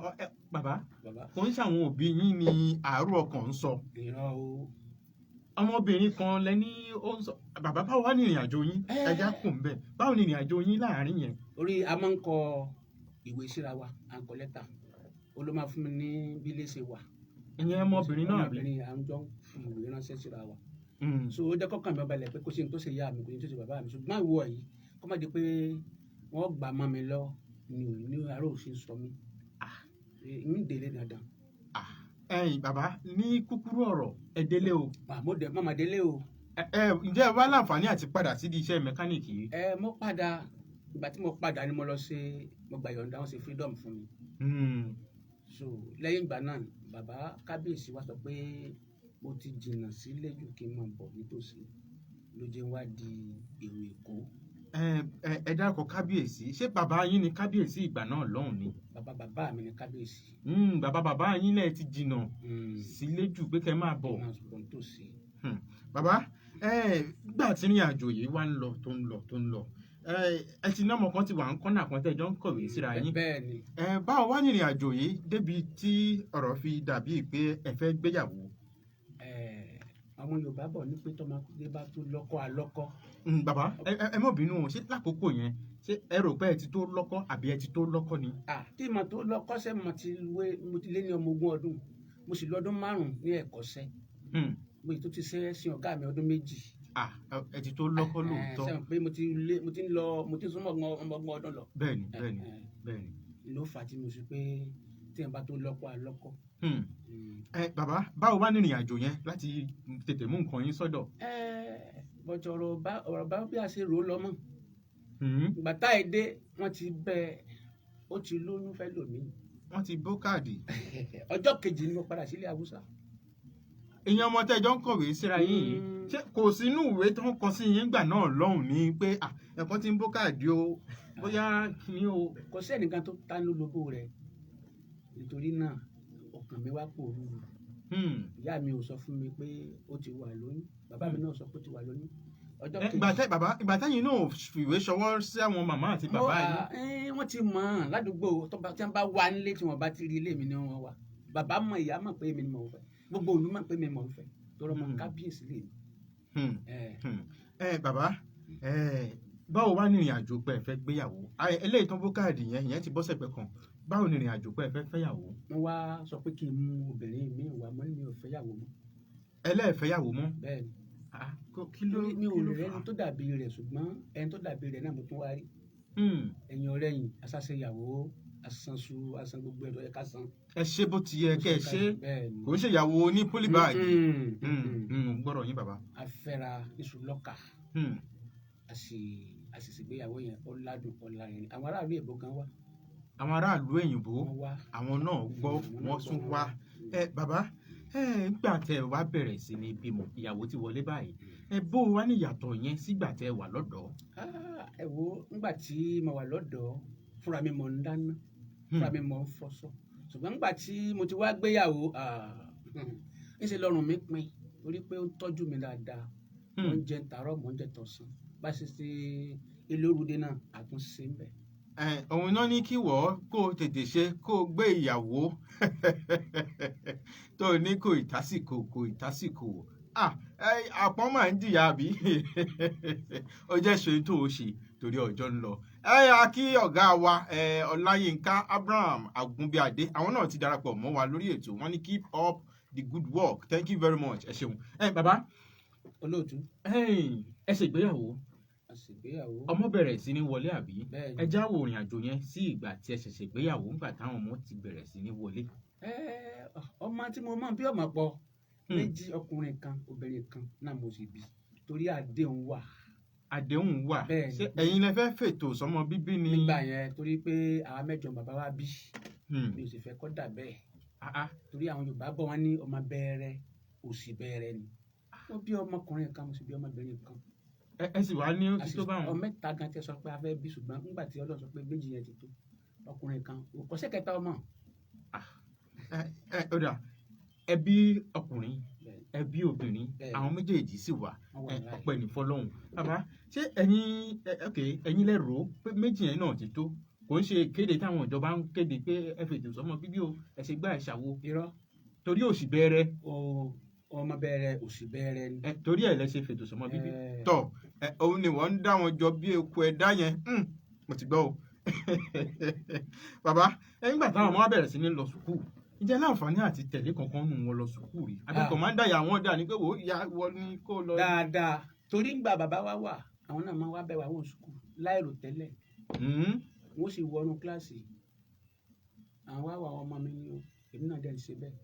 bàbá? Bàbá. Kò ń ṣàwọn òbí yín ni àárò ọkàn ń sọ? Ìran o. Ọmọbìnrin kan lẹni ó ń sọ. Bàbá, báwo wá ní ìrìn àjò yín? Ẹja kù ń bẹ, báwo ni ìrìn àjò yín láàrin yẹn? Orí a máa ń kọ ìwé síra wa, à ń kọ lẹ́tà, ó ló máa fún mi ní bí ilé ṣe wà. Ìyẹn ọmọbìnrin náà, àbí? Ọmọbìnrin, à ń jọ ń fi ìwé ránṣẹ́ síra wa. So ó jẹ́ kọ́kàn mi ó balẹ̀ pé kò sí ní tó ṣe ìyá mi, kò sí ní tó ṣe bàbá mi. Ṣùgbọ́n ìwọ yìí, kó má di pé wọ́n gbà mọ́ mi lọ ni ò ní aró ò ṣe sọ mí ń délé dandan. Ah, ẹ̀yin bàbá, ní kúkúrú ọ̀rọ̀, ẹ délé o? Màmúdẹ màmá délé o. Ẹ ǹjẹ́ ẹ wá láǹfààní àti padà sídìí iṣẹ́ mẹkáníìkì yìí? Ẹ mo padà. Ìgbà tí mo padà ni mo lọ ṣe, mo gbà yọ̀ǹda, wọn ṣe freedom fún mi. So lẹ́yìn ìgbà náà, bàbá kábíyèsí wa sọ pé mo ti jìnnà sílé jù, kí n máa bọ̀ nítòsí, ló jẹ́ wá di èrò Èkó. Ẹ ẹ ẹ dárúkọ kábíyèsí, ṣé bàbá yín ni kábíyèsí ìgbà náà lọ́hùn ni? Bàbá bàbá mi ni kábíyèsí. Bàbá bàbá yín lẹ ti jìnnà sílé jù pé kẹ́ máa bọ̀. Kí n máa bọ̀ nítòsí. Bàbá, ẹ gbà tí ìrìn àjò yìí wá ń lọ, tó ń lọ, tó ń lọ, ẹ ẹ ti náà mọ kan ti wà ń kọ́nà kan tẹ́jọ́ ń kọ̀wé síra yín. Bẹ́ẹ̀ ni. Ẹ báwo wá ní ìrìn àjò yìí débi tí ọ̀rọ̀ fi dàbí pé ẹ fẹ́ gbéyàwó? Ẹ àwọn Yorùbá bọ̀ ní pé tọmọdé bá tó lọ́kọ alọ́kọ. Bàbá, ẹ má bínú o, ṣé lákòókò yẹn, ṣé ẹ rò pé ẹ ti tó lọ́kọ àbí ẹ ti tó lọ́kọ ni? Ah, tí mo tó lọ́kọ sẹ́, mo ti wé, mo ti lé ní ọmọ 20 ọdún, mo sì lọ́dún 5 ní ẹ̀kọ́ṣẹ́. Mo sì tó ti ṣe sin ọ̀gá mi ọdún 2. Ah, ẹ ti tó lọ́kọ lóòótọ́. Sẹ́wọ̀n pé mo ti lé, mo ti ń lọ, mo ti ń súnmọ́ ọmọ 30 ọdún lọ. Bẹ́ẹ̀ni, bẹ́ẹ̀ni, bẹ́ẹ̀ni. Ló fà á tí mo sọ pé tí ẹ bá tó lọ́kọ alọ́kọ. Ẹ bàbá, báwo wá ní ìrìn àjò yẹn láti tètè mú nǹkan yín sọ́dọ̀? Ẹ bọ̀tọ̀ ọ̀rọ̀ bá bí a ṣe rò ó lọ́mọ. Ìgbà tá ẹ dé, wọ́n ti bẹ, ó ti lóyún fẹ́ lòmíì. Wọ́n ti bó káàdì. Ọjọ́ kejì ni mo padà sílé Haúsá. Ìyẹn ọmọ tẹ́jọ́ ń kọ̀wé síra yín yìí, ṣé kò sínú ìwé tó ń kọ sí yín gbà náà lọ́hùn ní pé, ah, ẹ̀kọ́ ti ń bó káàdì o, bóyá kìíní o? Kò sí ẹnìkan tó ta ló lobó rẹ̀, nítorí náà ọkàn mi wá pòrúurú. Ìyá mi ò sọ fún mi pé ó ti wà lóyún, bàbá mi náà sọ pé ó ti wà lóyún. Ọjọ́ Ẹ, ìgbà tẹ́ bàbá, ìgbà tẹ́yìn náà fìwé ṣọwọ́ sí àwọn màmá àti bàbá yín? Wọ́n ti mọ̀ ọ́n ládùúgbò tó bá tí wọ́n bá wà nílé, tí wọ́n bá ti rí ilé mi ni wọ́n wà. Bàbá mọ̀, ìyá mọ̀ pé èmi ni mò ń fẹ́, gbogbo ìlú mọ̀ pé èmi ni mò ń fẹ́, tọrọ mọ kábíyèsí lè mi. Ẹ bàbá ẹ, báwo wá ní ìrìn àjò pé ẹ fẹ́ gbéyàwó? Eléyìí tán bó káàdì yẹn, ìyẹn ti bọ́ sẹ̀gbẹ́ kan. Báwo ní ìrìn àjò pé ẹ fẹ́ fẹ́yàwó? Wọ́n wá sọ pé kí n mú obìnrin mi wá, mo ní mi ò fẹ́yàwó mọ́. Ẹlẹ́ẹ̀fẹ́yàwó mọ́? Bẹ́ẹ̀ ni. Ah, kí ló Torí mi ò kí ló rẹ́ fà á? ẹni tó dàbí rẹ̀, ṣùgbọ́n ẹni tó dàbí rẹ̀ náà mo tún wá rí. Ẹ̀yìn ọ̀rẹ́ yìí, aṣáṣeyàwó, asanṣu, asan gbogbo ẹ̀ tó yẹ ká san. Ẹ ṣe bó ti yẹ kẹ́ ẹ ṣe. Bẹ́ẹ̀ ni. Kò ń ṣèyàwó ní polybag. Mm. Gbọ́dọ̀ yín, bàbá. A fẹ́ra níṣu lọ́kà. A sì ṣègbéyàwó yẹn, ó ládùn, ó lárinrin. Àwọn aráàlú èbó gan wá. Àwọn aráàlú òyìnbó? Wọ́n wá. Àwọn náà gbọ́? Àwọn náà wọ́n tún gbọ́. wá. Ẹ bàbá ẹ, nígbà tẹ ẹ wá bẹ̀rẹ̀ sí ní bímọ, ìyàwó ti wọlé báyìí, ẹ bó wá ní ìyàtọ̀ yẹn sígbà tẹ ẹ wà lọ́dọ̀ọ́? Ah, ẹ wo, nígbà tí mo wà lọ́dọ̀ọ́, fúnra mi mò ń dáná, fúnra mi mò ń fọṣọ, ṣùgbọ́n nígbà tí mo ti wá gbéyàwó, ah, ńṣe lọ́rùn mi pin, torí pé ó ń tọ́jú mi dáadáa. Mò ń jẹ tàárọ̀, mò ń jẹ tọ̀sán, bá ṣe ṣe elórude náà, àtúnṣe ń bẹ̀. Ẹ òun náà ní kí wọ́n kó o tètè ṣe kó o gbé ìyàwó tó o ní kò ìtásìkò, kò ìtásìkò. Ah, ẹ, àpọ́n máa ń jìyà, àbí ó jẹ́ ṣe tó o ṣe torí ọjọ́ ń lọ. Ẹ yà kí ọ̀gá wa ẹ, Ọláyínká Abraham Agunbíadé, àwọn náà ti darapọ̀ mọ́ wa lórí ètò. Wọ́n ní keep up the good work, thank you very much. Ẹ ṣeun. Ẹ bàbá. Olóòtú. Ẹ ṣègbéyàwó. A ṣègbéyàwó. Ọmọ bẹ̀rẹ̀ sí ní wọlé, àbí? Bẹ́ẹ̀ ni. Ẹ já wo ìrìn àjò yẹn sí ìgbà tí ẹ ṣẹ̀ṣẹ̀ gbéyàwó, nígbà táwọn ọmọ ti bẹ̀rẹ̀ sí ní wọlé. Ẹ ọmọ tí mo mọ̀ bí ọmọ pọ̀, méjì, ọkùnrin kan, obìnrin kan náà mo sì bí, torí àdéhùn wà. Àdéhùn wà? Bẹ́ẹ̀ ni. Ṣé ẹ̀yin lẹ fẹ́ fètò sọmọ bíbí ni? Nígbà yẹn, torí pé àwa mẹ́jọ bàbá wa bí, mi ò sì fẹ́ kọ́ dà bẹ́ẹ̀. Ah, ah. Torí àwọn Yorùbá bọ̀, wọ́n ní ọmọ bẹ̀rẹ̀ òsì bẹ̀rẹ̀ ni. Mo bí ọmọkùnrin kan, mo sì bí ọmọbìnrin kan. Ẹ sì wá ní ó A ti sì tó báwọn. Ọmọ mẹ́ta gan tẹ sọ pé a fẹ́ bí, ṣùgbọ́n nígbà tí Ọlọ́run sọ pé méjì yẹn ti tó, ọkùnrin kan, kò kẹta ọmọ. Ẹ ẹ ó dà, ẹ bí ọkùnrin, Bẹ́ẹ̀. ẹ bí obìnrin. Bẹ́ẹ̀. Àwọn méjèèjì sì wà? Wọ́n wà Ẹ láàyè. ọpẹ́ ní fọ́lọ́run. Bàbá, ṣé ẹ̀yin ẹ, ok, ẹ̀yin lẹ rò ó pé méjì yẹn náà ti tó? Kò ń ṣe kéde táwọn ìjọba ń kéde pé ẹ fètò sọmọ bíbí o, ẹ ṣe gbá, ẹ ṣàwo? Irọ́. Torí òṣì bẹ̀rẹ̀. Ọmọ bẹ̀rẹ̀ òsì bẹ̀rẹ̀ ni. Ẹ torí ẹ lẹ ṣe fètò sọmọ bíbí. Ẹ. Tọ ẹ, òun ni wọ́n ń dá wọn jọ bí eku ẹ̀dá yẹn. Mo ti gbọ́ o. Bàbá ẹ, nígbà táwọn ọmọ wa bẹ̀rẹ̀ sí ní lọ sùkúù, ǹjẹ́ láǹfààní àti tẹ̀lé kankan nù wọn lọ sùkúù rí, àbí kò máa ń dàyà wọn dà ní pé wò ó ya wọ ni kó lọ? Dáadáa, torí ńgbà bàbá wa wà, àwọn náà máa wá bẹ̀ wá wò sùkúù láìrò tẹ́lẹ̀. Wọ́n sì wọnú kíláàsì, àwọn wá wà, àwọn ọmọ mi ni o. Èmi náà dẹ̀ ń ṣe bẹ́ẹ̀.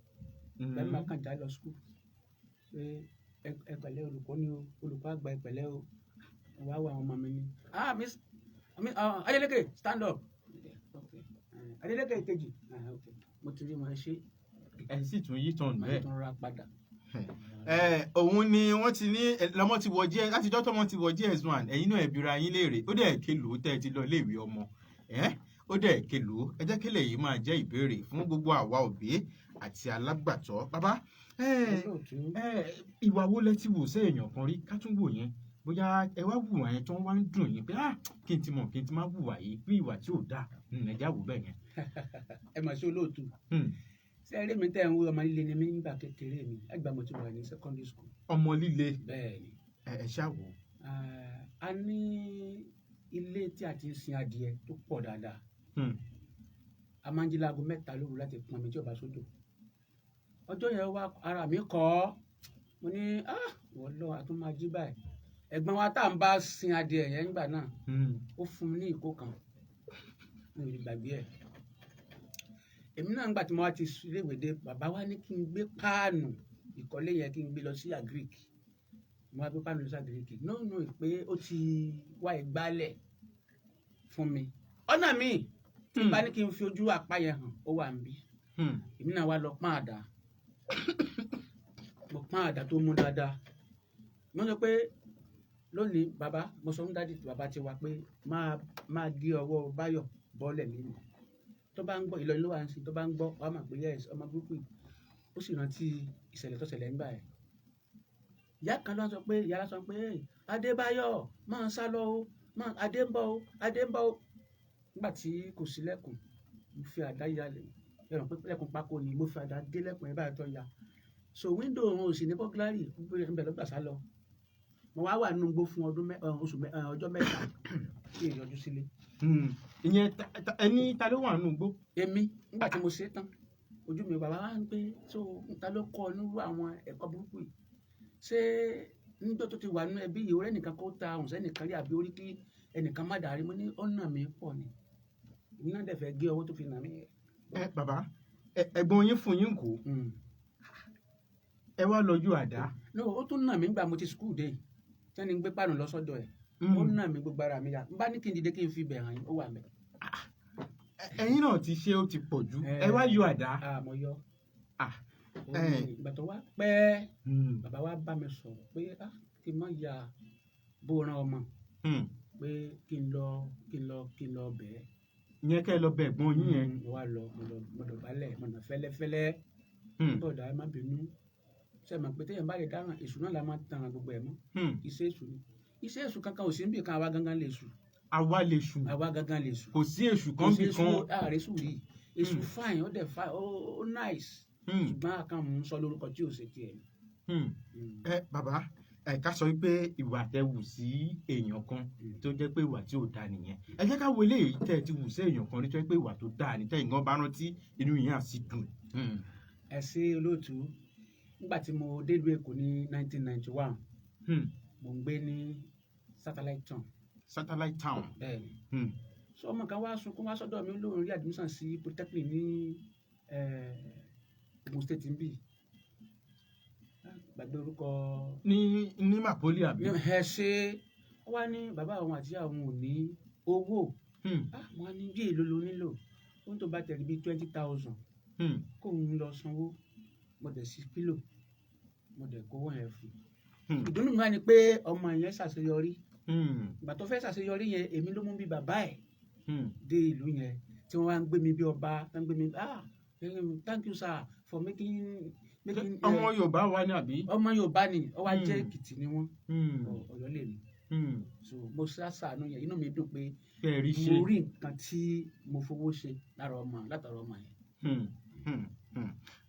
Bẹ́ẹ̀ máa kàn já lọ sùkúù pé ẹ pẹ̀lẹ́ olùkọ́ ni o, olùkọ́ àgbà, ẹ pẹ̀lẹ́ o, wá wà, àwọn ọmọ mi ni. Ah, miss Adeleke, stand up. Okay. Adeleke kejì. Ah, okay. Mo ti rí wọn, ẹ ṣe. Ẹ sì tún yí tán Màá bẹ́ẹ̀. tún rọra padà. Ẹ òun ni wọ́n ti ní ẹ, lọ́mọ ti wọ jẹ́ látijọ́ tọ́mọ ti wọ JS1. Ẹ̀yin náà ẹ bira yín léèrè, ó dẹ̀ kelòó tẹ́ ẹ ti lọ iléèwé ọmọ ẹ? Ó dẹ̀ kelòó? Ẹ jẹ́ kílẹ̀ yìí máa jẹ́ ìbéèrè fún gbogbo àwa òbí àti alágbàtọ́. Bàbá ẹ, Olóòtú. ẹ ìwà wo lẹ ti wò sí èèyàn kan rí, ká tún wò yẹn, bóyá ẹ wá wùwà yẹn tó wá ń dùn yín pé ah, kí n ti mọ̀ kí n ti má wùwà yìí bí ìwà tí ò dáa? Ẹ já wò bẹ́ẹ̀ yẹn. Ẹ mà sí, olóòtú. Ṣé eré mi tẹ́ ń wí, ọmọ líle ni mí nígbà kékeré mi, ẹgbàá mo ti wà ní secondary school. Ọmọ líle? Bẹ́ẹ̀ ni. Ẹ ṣáà wò. Ah, a ní ilé tí a ti ń sin adìẹ tó pọ̀ dáadáa. A máa ń jí láago 3 lóru láti pọn mi tí ò bá sódò. Ọjọ́ yẹn wá, ara mi kọ́ ọ́, mo ní ah, wọ́n lọ, a tún máa jí báyìí. Ẹ̀gbọ́n wa tá à ń bá sin adìẹ yẹn nígbà náà, ó fún mi ní ìkó kan, mi ò lè gbàgbé ẹ̀. Èmi náà, nígbà tí mo wá ti iléèwé dé, bàbá wa ní kí n gbé páànù ìkọ́lé yẹn, kí n gbé lọ sí agric. Mo wá gbé páànù lọ sí agric. No, no, pé ó ti wá ìgbálẹ̀ fún mi ọ̀nà míì tí n bá ní kí n fi ojú àpá yẹn hàn, ó wà níbí. Èmi náà wá lọ pọ́n àdá, mo pọ́n àdá tó mú dáadáa. Mo sọ pé lónìí, bàbá, mo sọ fún daddy, bàbá tiwa, pé máa gé ọwọ́ Báyọ̀ bọ́ọ̀lẹ̀ nínú tó bá ń gbọ́. Ìlọrin ló wà ń sìn. Tó bá ń gbọ́, wàá mọ̀ pé yes, ọmọ burúkú yìí. Ó sì rántí ìṣẹ̀lẹ̀ tó ṣẹlẹ̀ ńgbà yẹn. Ìyá kan ló sọ pé, ìyá sọ pé, "Hey, Adébáyọ̀, máa sá lọ o, máa Adé ń bọ̀ o, Adé ń bọ̀ o." Nígbà tí kò sílẹ̀kùn, mo fi àdá yalẹ̀. Ẹ rò pé lẹ́kùn pákó ni. Mo fi àdá gé lẹ́kùn yẹn báyìí tó ya. So window wọn ò sì ní burglary, ń bẹ̀ lọ́gbà sá lọ. Mo wá wà nínú igbó fún ọdún mẹ́ ẹ, oṣù mẹ́ ẹ, ọjọ́ 3 kí n yọjú sílé. Ìyẹn ẹni ta ló wà nínú igbó? Èmi, nígbà tí mo ṣe é tán, ojú mi, bàbá wa ń pé, so ta ló kọ́ ọ nírú àwọn ẹ̀kọ́ burúkú yìí? Ṣé níjọ́ tó ti wà nínú ẹbí yìí, orí ẹnìkan kó ta òun sẹ́nìkan rí, àbí orí kí ẹnìkan má dàrí? Mo ní ọ̀nà mi pọ̀ ni, èmi náà dẹ̀ fẹ́ gé ọwọ́ tó fi nà mí. Ẹ bàbá, ẹ̀gbọ́n yín fún yín kó, ẹ wá lọ yọ àdá. No, ó tún nà mí nígbà mo ti school dé, sẹ́ni ń gbé pàánù lọ sọ́dọ̀ ẹ̀. Ó nà mí, gbogbo ara mi ya. N bá ní kí n dìde kí n fi bẹ̀ hàn yín, ó wà mẹ́. Ẹ̀yin náà ti ṣe, ó ti pọ̀ jù, ẹ wá yọ àdá. Ah, mo yọ. Ah. Ó ní ìgbà tó wá pẹ́, bàbá wa bá mi sọ̀rọ̀ pé, ah, kí n má ya bó ran ọmọ, pé kí n lọ bẹ́ẹ̀. Ìyẹn kẹ́ ẹ lọ bẹ ẹ̀gbọ́n yín yẹn. Mo wá lọ, mo lọ, mo dọ̀bálẹ̀, mo nà fẹ́lẹ́fẹ́lẹ́. Bọ̀dà, ẹ má bínú. Ṣe mọ̀ pé téèyàn bá lè dáràn, èṣù náà la máa tan gbogbo ẹ̀ mọ́. Iṣẹ́ èṣù ni. Iṣẹ́ èṣù kankan ò sí níbì kan, àwa gangan lè ṣù. Àwa lè ṣù. Àwa gangan lè ṣù. Kò sí èṣù kan Kò sí bì èṣù. kan. Ààrẹ èṣù rí. Èṣù fine, ó dẹ̀ fine, ó nice, ṣùgbọ́n a kàn ń sọ lórúkọ tí ò ṣe tiẹ̀ ni. Ẹ bàbá, ẹ ká sọ wípé ìwà tẹ wù sí èèyàn kan tó jẹ́ pé ìwà tí ò dáa nìyẹn. Ẹ jẹ́ ká wo eléyìí tẹ́ ẹ ti wù sí èèyàn kan rí tó jẹ́ pé ìwà tó dáa ní, tẹ́yìn gan bá rántí, inú yẹn á sì dùn. Ẹ ṣé, olóòtú. Nígbà tí mo délùú Èkó ní 1991, mo ń gbé ní Satellite Town. Satellite Town. Bẹ́ẹ̀ni. So ọmọ kan wá sunkún wá sọ́dọ̀ mi, ó lóun rí admission sí polytechnic ní Ogun State ń bì. Gbàgbé orúkọ. Ní MAPOLY, àbí? Ẹ ṣe. Ó wá ní bàbá àwọn àti àwọn ò ní owó. Ah, mo wá ní bí èlò ló nílò? Ohun tó bá tẹ̀lé bíi 20,000 kóun lọ sanwó. Mo dẹ̀ sí pílò, mo dẹ̀ kówó yẹn fún un. Ìdùnnú mi wá ni pé ọmọ yẹn ṣàṣeyọrí. Ìgbà tó fẹ́ ṣàṣeyọrí yẹn, èmi ló mú bí bàbá ẹ̀ dé ìlú yẹn, tí wọ́n wá ń gbé mi bí ọba, tó ń gbé mi, "Ah, thank you, sir, for making." Ọmọ Yorùbá wa ni, àbí? Ọmọ Yorùbá ni, ó wá jẹ́ Èkìtì ni wọ́n. Ọ̀yọ́ lè ní. So mo ṣàṣàánú yẹn, inú mi dùn pé Kẹ́ ẹ rí ṣe. mo rí nǹkan tí mo fowó ṣe lára ọmọ, látara ọmọ yẹn.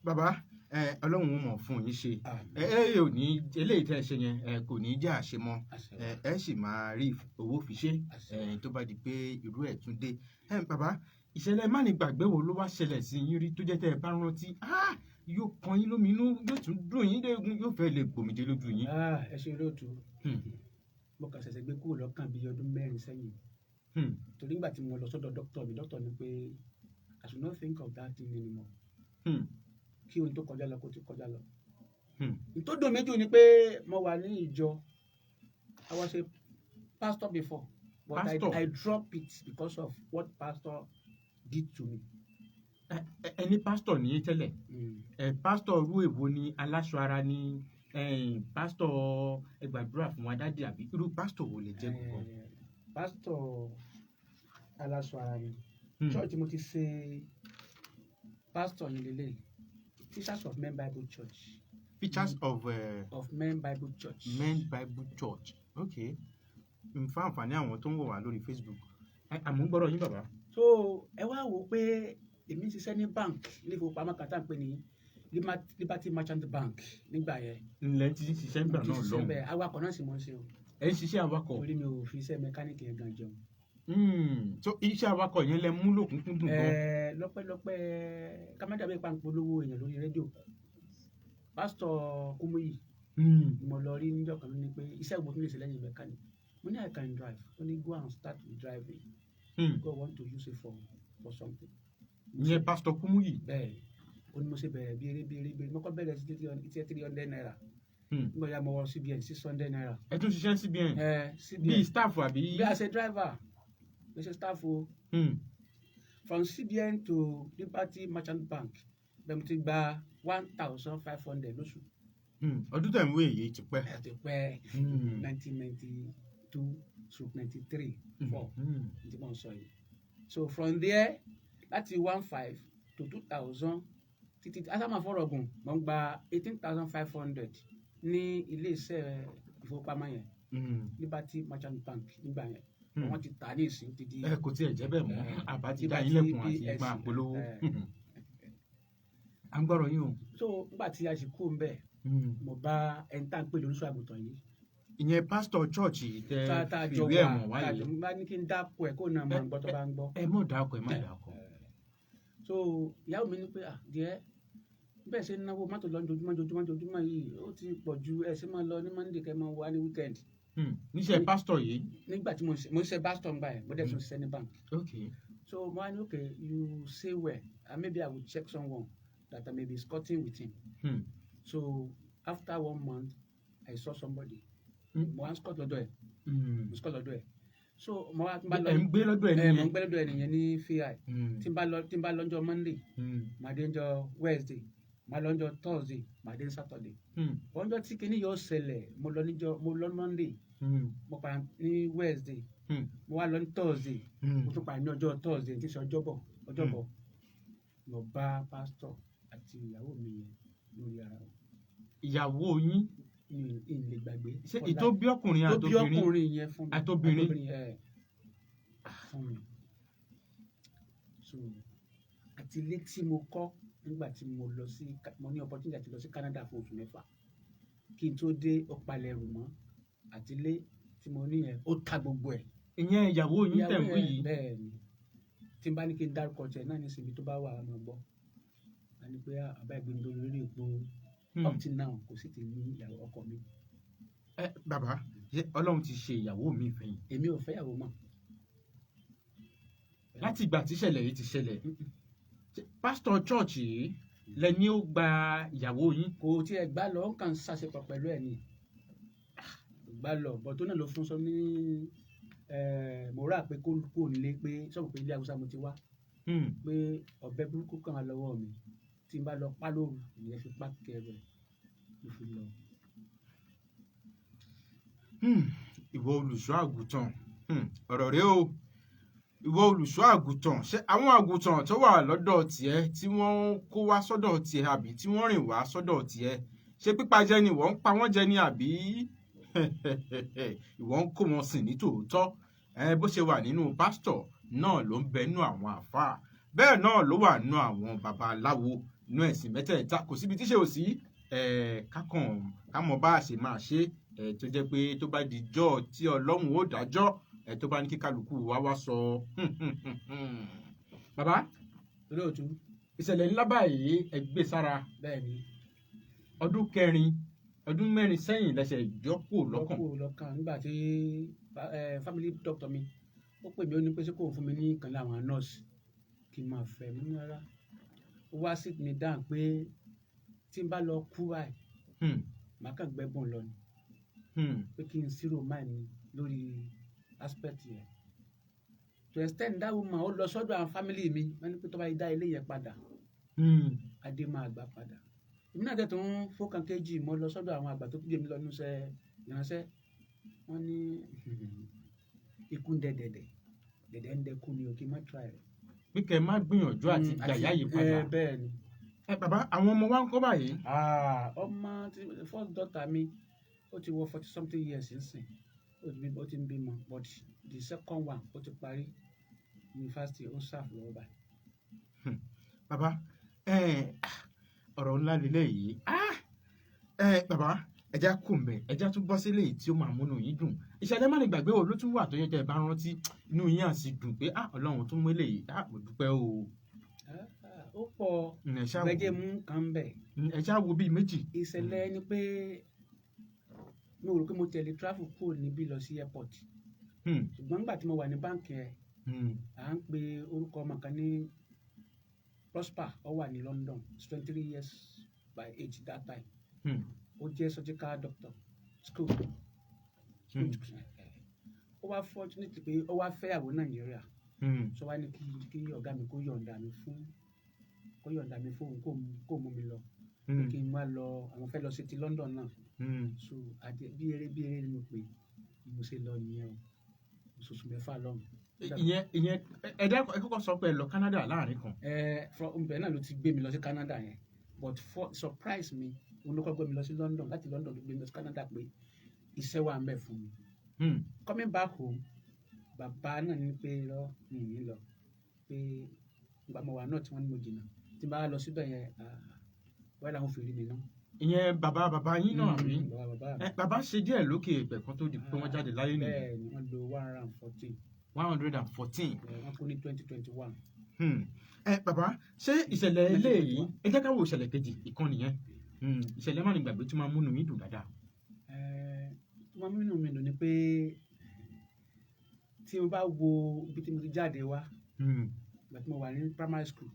Bàbá ẹ, Ọlọ́run ó mọ̀ fún yín ṣe. Ẹ ẹ ò ní eléyìí tẹ́ ẹ ṣe yẹn, ẹ kò ní jẹ́ àṣemọ́. Àṣẹ. Ẹ ẹ sì máa rí owó fi ṣe. Àṣẹ. Ẹ tó bá di pé irú ẹ̀ tún dé. Ẹ bàbá, ìṣẹ̀lẹ̀ mánigbàgbé wo ló wá ṣẹlẹ̀ sí yín rí tó jẹ́ tẹ́ ẹ bá rántí, ah, yóò kan yín lóminú, yóò tún dùn yín léegun, yóò fẹ́ lè gbòmìjẹ lójú yín? Ah, ẹ ṣe, olóòtú. Mo kàn ṣẹ̀ṣẹ̀ gbé kúrò lọ́kàn bíi ọdún 4 sẹ́yìn, torí nígbà tí mo lọ sọ́dọ̀ dókítà mi, dókítà ní pé I should not think of that thing anymore, kí ohun tó kọjá lọ kó ti kọjá lọ. N tó dùn mí jù ni pé mo wà ní ìjọ. I was a pastor before, but Pastor? I drop it because of what pastor did to me. Ẹ ní pásítọ̀ ní tẹ́lẹ̀? Ẹ pásítọ̀ irú èwo ni? Aláṣọ ara ni pásítọ̀ ẹ gbàdúrà fún wa daddy, àbí irú pásítọ̀ wo lè jẹ́ gbọ̀ngàn? Pastor aláṣọ ara ni. Church mo ti ṣe pastor yìí lélẹ̀, Teachers of Men Bible Church. Teachers of of Men Bible Church. Men Bible Church, ok. N fa àǹfààní àwọn tó ń wò wá lórí Facebook. Àmú gbọ́dọ̀ yín, bàbá. So ẹ wá wò ó pé èmi ń ṣiṣẹ́ ní bank, ilé ìfowópamọ́ kan tá à ń pè ní Liberty Merchant Bank nígbà yẹn. Ńlẹ̀ ti ń ṣiṣẹ́ ńgbà Mo ti náà ṣiṣẹ́ lọ́hùn? bẹ́ẹ̀, awakọ̀ náà sì mọ̀ ń ṣe o. Ẹ ń ṣiṣẹ́ awakọ̀? Torí mi ò fi iṣẹ́ mẹkáníìkì yẹn gan jẹun. So iṣẹ́ awakọ̀ yẹn lẹ mú lòkúnkúndùn gan? Lọ́pẹ́lọpẹ́ kámẹ́dà bíi pàǹpolówó èèyàn lórí rédíò, Pásítọ̀ Kúmúyì, mo lọ rí níjọ́ kan, ló ní pé iṣẹ́ wo mo tún lè ṣe lẹ́yìn mẹkáníìkì? Mo ní I can drive. Ó ní go and start with driving, God want to use it for something. Ìyẹn Pásítọ̀ Kúmúyì? Bẹ́ẹ̀, ó ní mo ṣe bẹ̀rẹ̀ bí eré bí eré bí eré. Mo kọ́ bẹ̀rẹ̀ sí ₦300. Nígbà yà mo wọ CBN, ₦600. Ẹ tún ṣiṣẹ́ CBN? Ẹ, CBN. Bíi staff, àbí? Bí a ṣe driver, bí a ṣe staff o. From CBN to Liberty Merchant Bank, bẹ́ẹ̀ mo ti gba 1,500 lóṣù. Ọdún tẹ̀ ń wé èyí ti pẹ́. Ẹ ti pẹ́. 1992 stroke 93 four tí mo ń sọ yìí. So from there, láti 1,500 to 2,000 títí asama fọrọgùn, mo ń gba 18,500 ní ilé iṣẹ́ ìfowópamọ́ yẹn, Liberty Merchant Bank nígbà yẹn. Wọ́n ti tà ní ìsìn ti di Ẹ kò tiẹ̀ jẹ́ bẹ́ẹ̀ mọ́. Àbá ti dá yín lẹ́kùn àti Liberty máa polówó. À ń gbọ́rọ̀ yín o. So nígbà tí a sì kú ń bẹ̀, mo bá ẹni tá à ń pè lóníṣọ́ àgùntàn yìí. Ìyẹn pásítọ̀ chọ́ọ̀chì tẹ tá tá a jọ fìwé wà ẹ̀wọ̀n tá a wáyé. jọ bá ní kí n dáko ẹ̀ kó náà máa gbọ́ tó bá ń gbọ́. Ẹ mọ̀ dákọ̀, ẹ má dákọ̀. So ìyàwó mi ní pé, "Ah díẹ̀, bẹ́ẹ̀ ṣe ń náwó mọ́tò lọ jojúmọ́ jojúmọ́ jojúmọ́ yìí, ó ti pọ̀ ju. Ẹ ṣe máa lọ ní Monday, kẹ́ máa wá ní weekend." Níṣẹ́ pásítọ̀ yìí. Nígbà tí mo ń ṣe pastor ń gbà yẹn, mo dẹ̀ tún ṣiṣẹ́ ní bank. So mo wá ní, "Okay, you say well, and maybe I will check someone that I may be escorting with him." So after one month, I saw somebody. Mo wá ń escort lọ́dọ̀ ẹ̀. Mo escort lọ́dọ̀ ẹ̀. So mo wá bá lọ Ẹ̀ ń gbé lọ́dọ̀ ẹ̀ ẹ, mo ń nìyẹn. gbé lọ́dọ̀ ẹ̀ nìyẹn ní fi tí n bá lọ́jọ́ Monday, màá dé ńjọ́ Wednesday, màá lọ ńjọ́ Thursday, màá dé Saturday. Ọjọ́ tí kinní yóò ṣẹlẹ̀, mo lọ níjọ́, mo lọ Monday, mo padà ní Wednesday, mo wá lọ ní Thursday, mo tún padà ní ọjọ́ Thursday tí í ṣe ọjọ́bọ̀. Ọjọ́bọ̀, mo bá pásítọ̀ àti ìyàwó mi yẹn lórí ara wọn. Ìyàwó yín? Mi ì lè gbàgbé. Ṣé ìtó bí ọkùnrin Tó bí àtobìnrin? ọkùnrin yẹn fún mi. Àtobìnrin. Ẹ fún mi. So àti ilé tí mo kọ́ nígbà tí mo lọ sí, mo ní opportunity àti lọ sí Canada fún oṣù 6, kí n tó dé, ó palẹ̀ ẹrù mọ́. Àti ilé tí mo ní yẹn, ó ta gbogbo ẹ̀. Ìyẹn ìyàwó yín tẹ̀ ń wí yìí? Bẹ́ẹ̀ ni. Tí n bá ní kí n dárúkọ tiẹ̀ náà nísìnyí, tó bá wà á máa gbọ́, a ní pé àbá ìgbéni lórí èpo. Up till now, kò sì ti ní ìyàwó ọkọ mi. Ẹ bàbá, ṣé Ọlọ́run ti ṣe ìyàwó mi fẹ̀yìn? Èmi ò fẹ́yàwó mọ́. Láti ìgbà tí ìṣẹ̀lẹ̀ yìí ti ṣẹlẹ̀, ṣé pásítọ̀ chọ́ọ̀chì yìí lẹni ó gba ìyàwó yín? Kò tiẹ̀ gbá lọ, ó kàn ń ṣàṣepọ̀ pẹ̀lú ẹ̀ ni. Gbá lọ bọ̀ tó náà ló fún sọ ní mo rà pé kó kó nílé, pé sọ̀rọ̀ pé ilé Haúsá mo ti wá, pé ọ̀bẹ burúkú kan wà lọ́wọ́ mi, tí n bá lọ pa lóru. Ìyẹn fi pa kẹrẹ ló fi lọ. Ìwọ olùṣọ́ àgùntàn, ọ̀rọ̀ rẹ o. Ìwọ olùṣọ́ àgùntàn, ṣé àwọn àgùntàn tó wà lọ́dọ̀ tiẹ̀ tí wọ́n kó wá sọ́dọ̀ tiẹ̀ àbí tí wọ́n rìn wá sọ́dọ̀ tiẹ̀, ṣé pípa jẹ ni ìwọ ń pa wọ́n jẹ ni, àbí ìwọ ń kó wọn sìn ní tòótọ́? Ẹ bó ṣe wà nínú pásítọ̀ náà ló ń bẹ nínú àwọn àáfàá, bẹ́ẹ̀ náà ló wà nínú àwọn babaláwo, nínú ẹ̀sìn mẹ́tẹ̀ẹ̀ta. Kò síbi tíṣe ò sí. Ẹ kákan ká mọ bá a ṣe máa ṣe ẹ, tó jẹ́ pé tó bá di jọ́ tí Ọlọ́run ó dájọ́ ẹ, tó bá ní kí kálukú wá wá sọ. Bàbá. Olóòtú. Ìṣẹ̀lẹ̀ ńlá báyìí, ẹ gbé sára. Bẹ́ẹ̀ ni. Ọdún 4, ọdún 4 sẹ́yìn lẹ́sẹ̀ ìjọ́kù lọ́kàn. Lọ́kù lọ́kàn. Nígbà tí family doctor mi ó pè mí, ó ní pé ṣé kò fún mi ní ìkan láwọn nurse kí n máa fẹ́. Mo ní rárá. Ó wá sit me down pé tí n bá lọ kú báyìí, màá kàn gbẹ́bùn lọ ni, pé kí n zero mind mi lórí aspect yẹn. To extend that woman, ó lọ sọ́dọ̀ àwọn family mi, wọ́n ní pé tó bá yí dá ilé yẹn padà, adé máa gbà padà. Èmi náà dẹ̀ tó ń fọkàn kejì, mo lọ sọ́dọ̀ àwọn àgbà tó kú jèmi lọ níṣẹ́ ìránṣẹ́. Wọ́n ní ikú ń dẹ dẹ̀dẹ̀, dẹ̀dẹ̀ ń dẹkú ni o, kí n má try rẹ̀. Pé kẹ́ ẹ má gbìyànjú àti gbàyà yìí padà. Ẹ, bẹ́ẹ̀ ni. Ẹ bàbá, àwọn ọmọ wa ń kọ́ báyìí? Ah, ọmọ tí first daughter mi, ó ti wọ 40 something years nsìn, ó ti ń bímọ, but the second one, ó ti parí yunifásitì, ó ń serve lọ́wọ́ báyìí. Bàbá ẹ, ọ̀rọ̀ ńlá lélẹ̀ yìí. Ah! Ẹ bàbá, ẹja kò mbẹ, ẹja tún bọ́ sílé tí ó máa múnú yín dùn. Ìṣẹ̀lẹ̀ má lè gbàgbé wo ló tún wà tó yẹ kẹ́ ẹ bá rántí, inú yín á sì dùn pé ah, Ọlọ́run tún mú eléyìí, ah, mo dúpẹ́ o? Ah, ah, ó pọ̀. Ẹ ṣáà wò. Gbẹ́jẹ́ mú kan bẹ̀. Ẹ ṣáà wo bíi méjì. Ìṣẹ̀lẹ̀ ni pé mi ò rò pé mo tẹ̀lé travel kúrò níbí lọ sí airport, ṣùgbọ́n nígbà tí mo wà ní báǹkì yẹn, à ń pe orúkọ ọmọ kan ní Prosper. Ó wà ní London, 23 years by age that time. Ó jẹ́ surgical doctor school. Ó wá fortunate pé ó wá fẹ́yàwó Nàìjíríà. Sọ wá ní kí ọ̀gá mi kó yọ̀ǹda mi fún, kó yọ̀ǹda mi fóun, kó mú mi lọ, kí n wá lọ. Àwọn fẹ́ lọ sí ti London náà. So àti bí eré bí eré ni mo pè bí mo ṣe lọ nìyẹn o, oṣooṣù 6 lọ́hùn. Ìyẹn ẹ dẹ́kun, ẹ kọ́kọ́ sọ pé ẹ lọ Canada láàrin kan. Ẹ from ibẹ̀ náà ló ti gbé mi lọ sí Canada yẹn, but for surprise mi, òun ló kọ́ gbé mi lọ sí London. Láti London ló gbé mi lọ sí Canada pé iṣẹ́ wà ń bẹ̀ fún mi. Coming back home, bàbá náà ní pé lọ mi ò ní lọ, pé ìgbà mo wà náà tí wọ́n ní mo jìnnà tí n bá lọ síbẹ̀ yẹn, ah, Wọ́n làwọn fi rí mi náà. Ìyẹn bàbá bàbá yín náà, àbí? Bàbá bàbá mi. Ẹ, bàbá ṣe díẹ̀ lókè èèpẹ̀ kan tó di pé wọ́n jáde láyé nìyẹn? Bẹ́ẹ̀ ni, wọ́n lo 114. 114. Wọ́n kú ní 2021. Ẹ bàbá, ṣé ìṣẹ̀lẹ̀ eléyìí, ẹ jẹ́ ká wo ìṣẹ̀lẹ̀ kejì, ìkan nìyẹn. Ìṣẹ̀lẹ̀ má ní gbàgbé tí máa múnú yín dùn dáadáa. Tó máa múnú mi dùn ni pé tí mo bá wo ibi tí mo ti jáde wá, ìgbà tí mo wà ní primary school,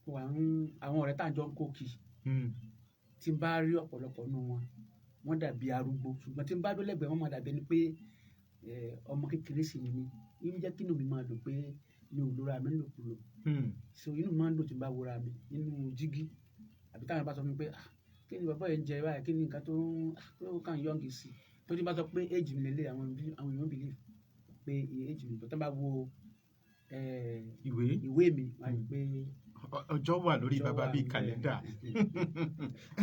mo wà ní àwọn ọ̀rẹ́ tá à ń jọ ń kó kì, tí n bá rí ọ̀pọ̀lọpọ̀ nínú wọn, wọ́n dàbí arúgbó, ṣùgbọ́n tí n bá dó lẹ́gbẹ̀ẹ́ wọn, máa dàbí ẹni pé ọmọ kékeré sì ni mí. Ń jẹ́ kí inú mi máa dùn pé mi ò lóra mi nílòkulò. So inú mi máa ń dùn tí n bá wora mi nínú jígí, àbí táwọn bá sọ fún mi pé, "Ah, kí ni bàbá yẹn ń jẹ báyìí? Kí ni nǹkan tó ń, ah, tó kàn young sí?" Tó tí n bá sọ pé age mi lélẹ̀, àwọn èèyàn believe pé iye age mi, but tán bá wo ìwé ìwé mi, wọ́n á rí pé ọjọ́ wà lórí ọjọ́ bàbá wà bíi ńbẹ̀. Kàlẹ́ndà.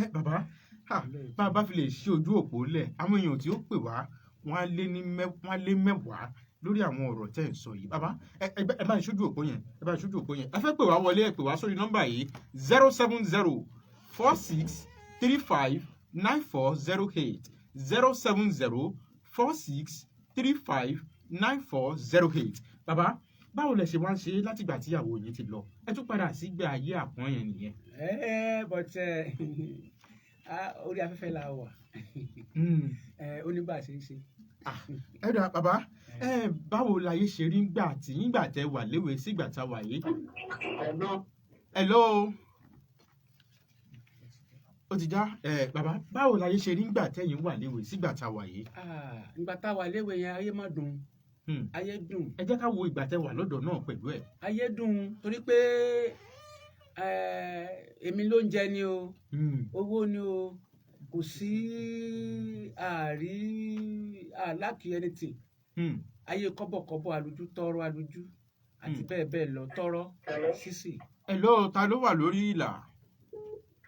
Ẹ bàbá ha, bá a bá fi lè ṣí ojú òpó lẹ̀, àwọn èèyàn tí ó pè wá, wọ́n á lé 10 lórí àwọn ọ̀rọ̀ tẹ́ ń sọ yìí. Bàbá, ẹ bá ń ṣojú òpó yẹn, ẹ bá ń ṣojú òpó yẹn. Ẹ fẹ́ pè wá wọlé, ẹ pè wá sórí nọ́mbà yìí: 07046359408, 07046359408. Bàbá, báwo lẹ ṣe wá ń ṣe látìgbà tíyàwó yín ti lọ? Ẹ tún padà sígbà ayé àpọ́n yẹn nìyẹn? But orí afẹ́fẹ́ la wà. Ó ní bá a ṣe ń ṣe. Ẹ dà bàbá, ẹ báwo láyé ṣe rí ngbà tí ngbà tẹ wà léwe sígbà tá a wà yìí? Hello. Hello, ó ti já. Ẹ bàbá, báwo láyé ṣe rí ngbà tẹ̀yin wà léwe sígbà tá a wà yìí? Ah, ìgbà tá a wà léwe yẹn, ayé má dùn. Ayé dùn. Ẹ jẹ́ ká wo ìgbà tẹ wà lọ́dọ̀ náà pẹ̀lú ẹ̀. Ayé dùn torí pé èmi ló ń jẹ ni o, owó ni o, kò sí àárí àlákì anything. Ayé kọ́bọ̀kọ́bọ̀, àlùjú tọrọ, àlùjú àti bẹ́ẹ̀ bẹ́ẹ̀ lọ, tọrọ sísì. Hello, ta ló wà lórí ìlà?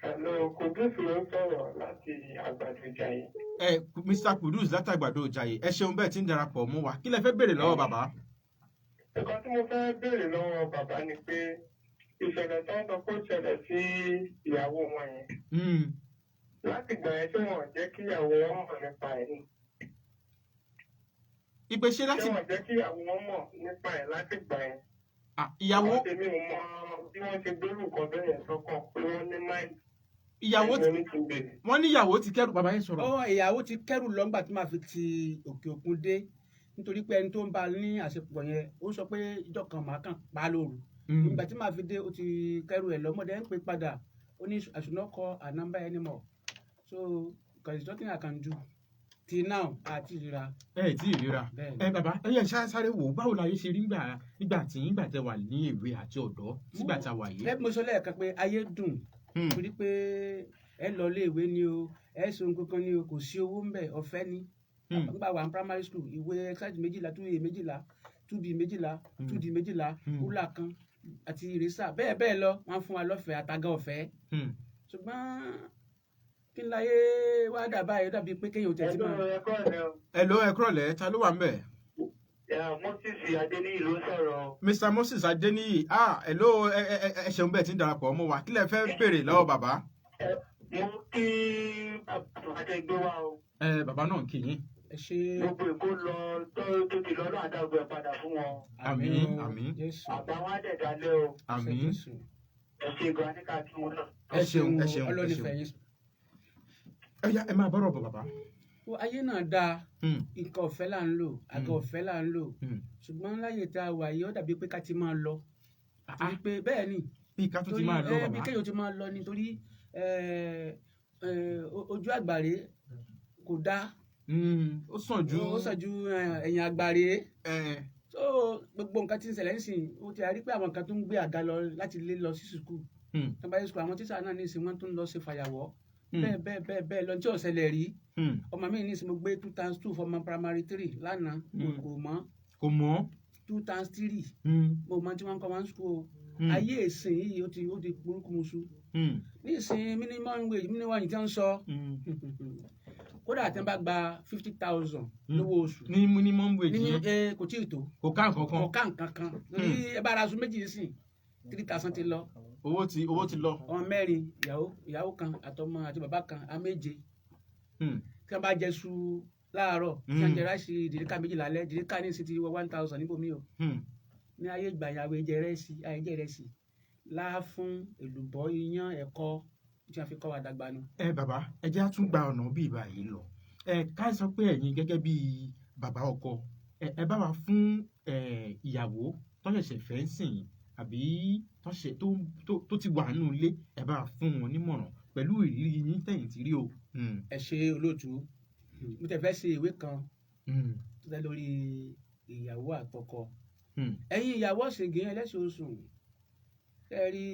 Hello, Kudus ló ń sọ̀rọ̀ láti Àgbàdo Ìjàyè. Ẹ Mr Kudus látàgbàdo Ìjàyè, ẹ ṣeun bẹ́ẹ̀ tí ń darapọ̀ mọ́ wa. Kí lẹ fẹ́ béèrè lọ́wọ́ bàbá? Nǹkan tí mo fẹ́ béèrè lọ́wọ́ bàbá ni pé ìṣẹ̀lẹ̀ tó ń sọ pé ó ṣẹlẹ̀ sí ìyàwó wọn yẹn. Láti ìgbà yẹn, ṣé wọn ò jẹ́ kí ìyàwó wọn mọ̀ nípa ẹ̀ ni? Ìpè ṣe Ṣé láti wọn ò jẹ́ kí ìyàwó wọn mọ̀ nípa ẹ̀ láti ìgbà yẹn? Ah, ìyàwó Àwọn tèmi ò mọ bí wọ́n ṣe gbérù nǹkan bẹ́ẹ̀ yẹn sọ́kàn pé wọ́n ní mind. Ìyàwó Ẹ̀yin ní kí n béèrè. Wọ́n ní ìyàwó ti kẹ́rù. Bàbá yẹn sọ̀rọ̀. Ọ ìyàwó ti kẹ́rù lọ́ngbà tí màá fi ti òkè òkun dé, nítorí pé ẹni tó ń bá a ní àṣepọ̀ yẹn, ó sọ pé ìjọ kan màá kàn pa á lóru. Ìgbà tí màá fi dé, ó ti kẹ́rù ẹ̀ lọ́mọdé ń pè padà, ó ní I should not call her number anymore, so there is nothing I can do till now, àti ìrira. Ẹ tí ì ríra? Bẹ́ẹ̀ ni. Ẹ bàbá, ẹ yẹ sáré wò ó, báwo la yé ṣe rí nígbà tí nígbà tẹ wà ní èwe àti ọ̀dọ́ sígbà tá a wà yìí? Lẹ́bi mo sọ lẹ́ẹ̀kan pé ayé dùn, torí pé ẹ lọ iléèwé ni o, ẹ ṣe ohun kankan ni o, kò sí owó ń bẹ̀, ọ̀fẹ́ ni. Nígbà wà ní primary school, ìwé exercise 12, 2A 12, 2B 12, 2D 12, rúlà kan àti ìrẹsà, bẹ́ẹ̀ bẹ́ẹ̀ lọ, wọ́n fún wa lọ́fẹ̀ẹ́, àtàgà ọ̀fẹ́. Ṣùgbọ́n kí n láyé wá dà báyìí, ó dàbí pé kéèyàn ò tẹ̀sí Hello, máa. ẹ kúrọ̀lẹ́ o. Hello, ẹ kúrọ̀lẹ́, ta ló wà ń bẹ̀? Yeah, Moses Adéníyì ló ń sọ̀rọ̀. Mr Moses Adeniyi, ah, hello, ẹ ẹ ẹ ṣeun bẹ́ẹ̀ tí ń darapọ̀ mọ́ wa. Kí lẹ fẹ́ béèrè lọ́wọ́ bàbá? Mo kí bàbá tẹ gbé wá o. Ẹ bàbá náà ń kí yín. Ẹ ṣe. Gbogbo Èkó lọ tó ti lọ náà, àdàgbò ẹ̀ padà fún wọn. Àmín, àmín. Jésù. Àgbà wọn á dẹ̀ dalẹ̀ o. Àmín. Jésù. Ẹ ṣe gan ní ká kí wọn náà. Ẹ ṣeun, ẹ ṣeun, ẹ Ọlọ́run ṣeun. nífẹ̀ẹ́ yín. Ẹ yá, ẹ máa bọ́rọ̀ bọ̀, bàbá. Ó, ayé náà dáa. Nǹkan ọ̀fẹ́ là ń lò, àga ọ̀fẹ́ là ń lò, ṣùgbọ́n láyé tá a wà yìí, ó dàbí pé ká ti máa lọ, torí pé bẹ́ẹ̀ ni. Bí ká tún ti máa lọ, bí bàbá? kéèyàn ti máa lọ ni, torí ojú àgbàre kò dáa. Ó sàn ju Ó sàn ju ẹ̀yìn àgbàre. So gbogbo nǹkan tí ń ṣẹlẹ̀ nísìnyí, ó ti rí pé àwọn kan tó ń gbé àga lọ láti lé lọ sí sùkúù, tó bá yẹ sùkúù, àwọn tíṣà náà nísìnyí, wọ́n tún lọ ṣe fàyàwọ́, bẹ́ẹ̀ bẹ́ẹ̀ bẹ́ẹ̀ bẹ́ẹ̀ lọ tí ò ṣẹlẹ̀ rí. Ọmọ mi nísìnyí, mo gbé 2 times 2 fọmọ primary three lánàá, kò mọ̀. Kò mọ̀. 2 times 3. Mo mọ tí wọ́n ń kọ́ wọn sùkúù o. Ayé ìsìn yìí, ó ti burúkú musu. Ní ìsìn, minimum wage, minimum wage tí wọ́n ń sọ, kódà tí wọ́n bá gba 50,000 lówó oṣù Ní minimum wage ní yẹn kò tí ì tó. Kò ká nǹkan kan. Kò ká nǹkan kan, torí ẹ bá ra aṣọ méjì sìn. 3,000 ti lọ. Owó ti lọ. Ọmọ mẹ́rin, ìyàwó kan àtọmọ àti bàbá kan, á méje. Tí wọ́n bá jẹ su láàárọ̀, tí wọ́n jẹ ráìsì dìríkà 2 lálẹ́, dìríkà ní ìsìn ti wọ 1,000 níbòmí o. Ní ayé ìgbà yẹn, àwọn jẹ rẹ́sì, ayé jẹ rẹ́sì láàfún, èlùbọ́, iyán, ẹ̀kọ tí wọ́n fi kọ́ wa dàgbà nu. Ẹ bàbá, ẹ jẹ́ á tún gba ọ̀nà bíi báyìí lọ. Ẹ ká sọ pé ẹ̀yin gẹ́gẹ́ bíi bàbá ọkọ, ẹ bá wa fún ìyàwó tó ṣẹ̀ṣẹ̀ fẹ́ ń sìn àbí tó ṣe tó ti wà nínú ilé, ẹ bá wa fún wọn nímọ̀ràn pẹ̀lú ìrírí yín tẹ̀yìn tí rí o. Ẹ ṣe, olóòtú. Mo tẹ̀ fẹ́ ṣe ìwé kan tó dá lórí ìyàwó àtọkọ. Ẹ̀yin ìyàwó ọ̀sìngín ẹlẹ́sìn oṣù, ẹ rí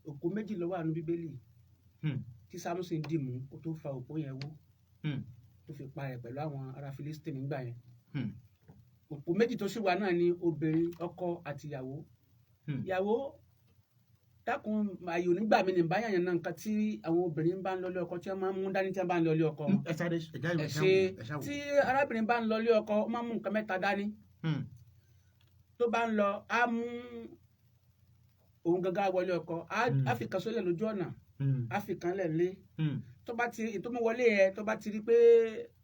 òkú méjì ló wà nínú Bíbélì tí Samson dì mú kó tó fa òpó yẹn wó, tó fi pa ẹ̀ pẹ̀lú àwọn ará Philistine nígbà yẹn. Òpó méjì tó sì wà náà ni obìnrin, ọkọ àti ìyàwó. Ìyàwó, dákun, àyò nígbà mi ní báyà yẹn náà, nǹkan tí àwọn obìnrin bá ń lọlé ọkọ tí wọ́n máa ń mú dání tí wọ́n bá ń lọlé ọkọ. Ẹ sáré ẹ já Ẹ ẹ ṣe. ẹ ṣáwò. Tí arábìnrin bá ń lọlé ọkọ, ó máa ń mú nǹkan mẹ́ta dání. Tó bá ń lọ, á mú òun gangan wọlé ọkọ, á fi kan sólẹ̀ lójú ọ̀nà, á fi kan lẹ̀ lé. Tó bá ti tó mú wọlé yẹn, tó bá ti rí pé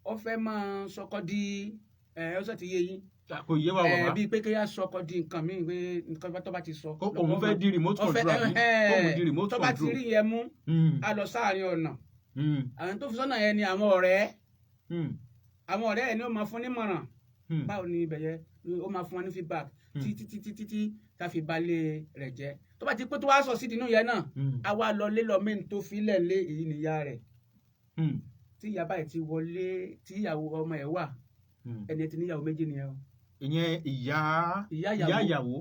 ó fẹ́ máa sọkọ di ẹ, ó sọ ti yé yín. Kò yé wa, Ẹ bàbá. bíi pé kéèyàn sọkọ di nǹkan míì, pé nǹkan tó bá ti sọ. Kó òun fẹ́ di remote control àbí kóun di remote Tó bá ti control. rí yẹn mú, á lọ sáàrin ọ̀nà. Àwọn tó fi sọ́nà yẹn ni àwọn ọ̀rẹ́. Àwọn ọ̀rẹ́ yẹn ni ó máa fún nímọ̀ràn. Báwo ni ibẹ̀ yẹn? Ó máa fún wọn ní feedback títí títí títí tá a fi balẹ̀ rẹ̀ jẹ́. Tó bá ti pé tó wá sọ sídìí inú yẹn náà, a wá lọ lé lọ mí tó filẹ̀ lé, èyí nìyá rẹ̀. Tí ìyá báyìí ti wọlé tí ìyàwó ọmọ ẹ̀ wà, ẹni tí níyàwó méjì nìyẹn o. Ìyẹn ìyá Ìyá ìyá ìyàwó. Ìyàwó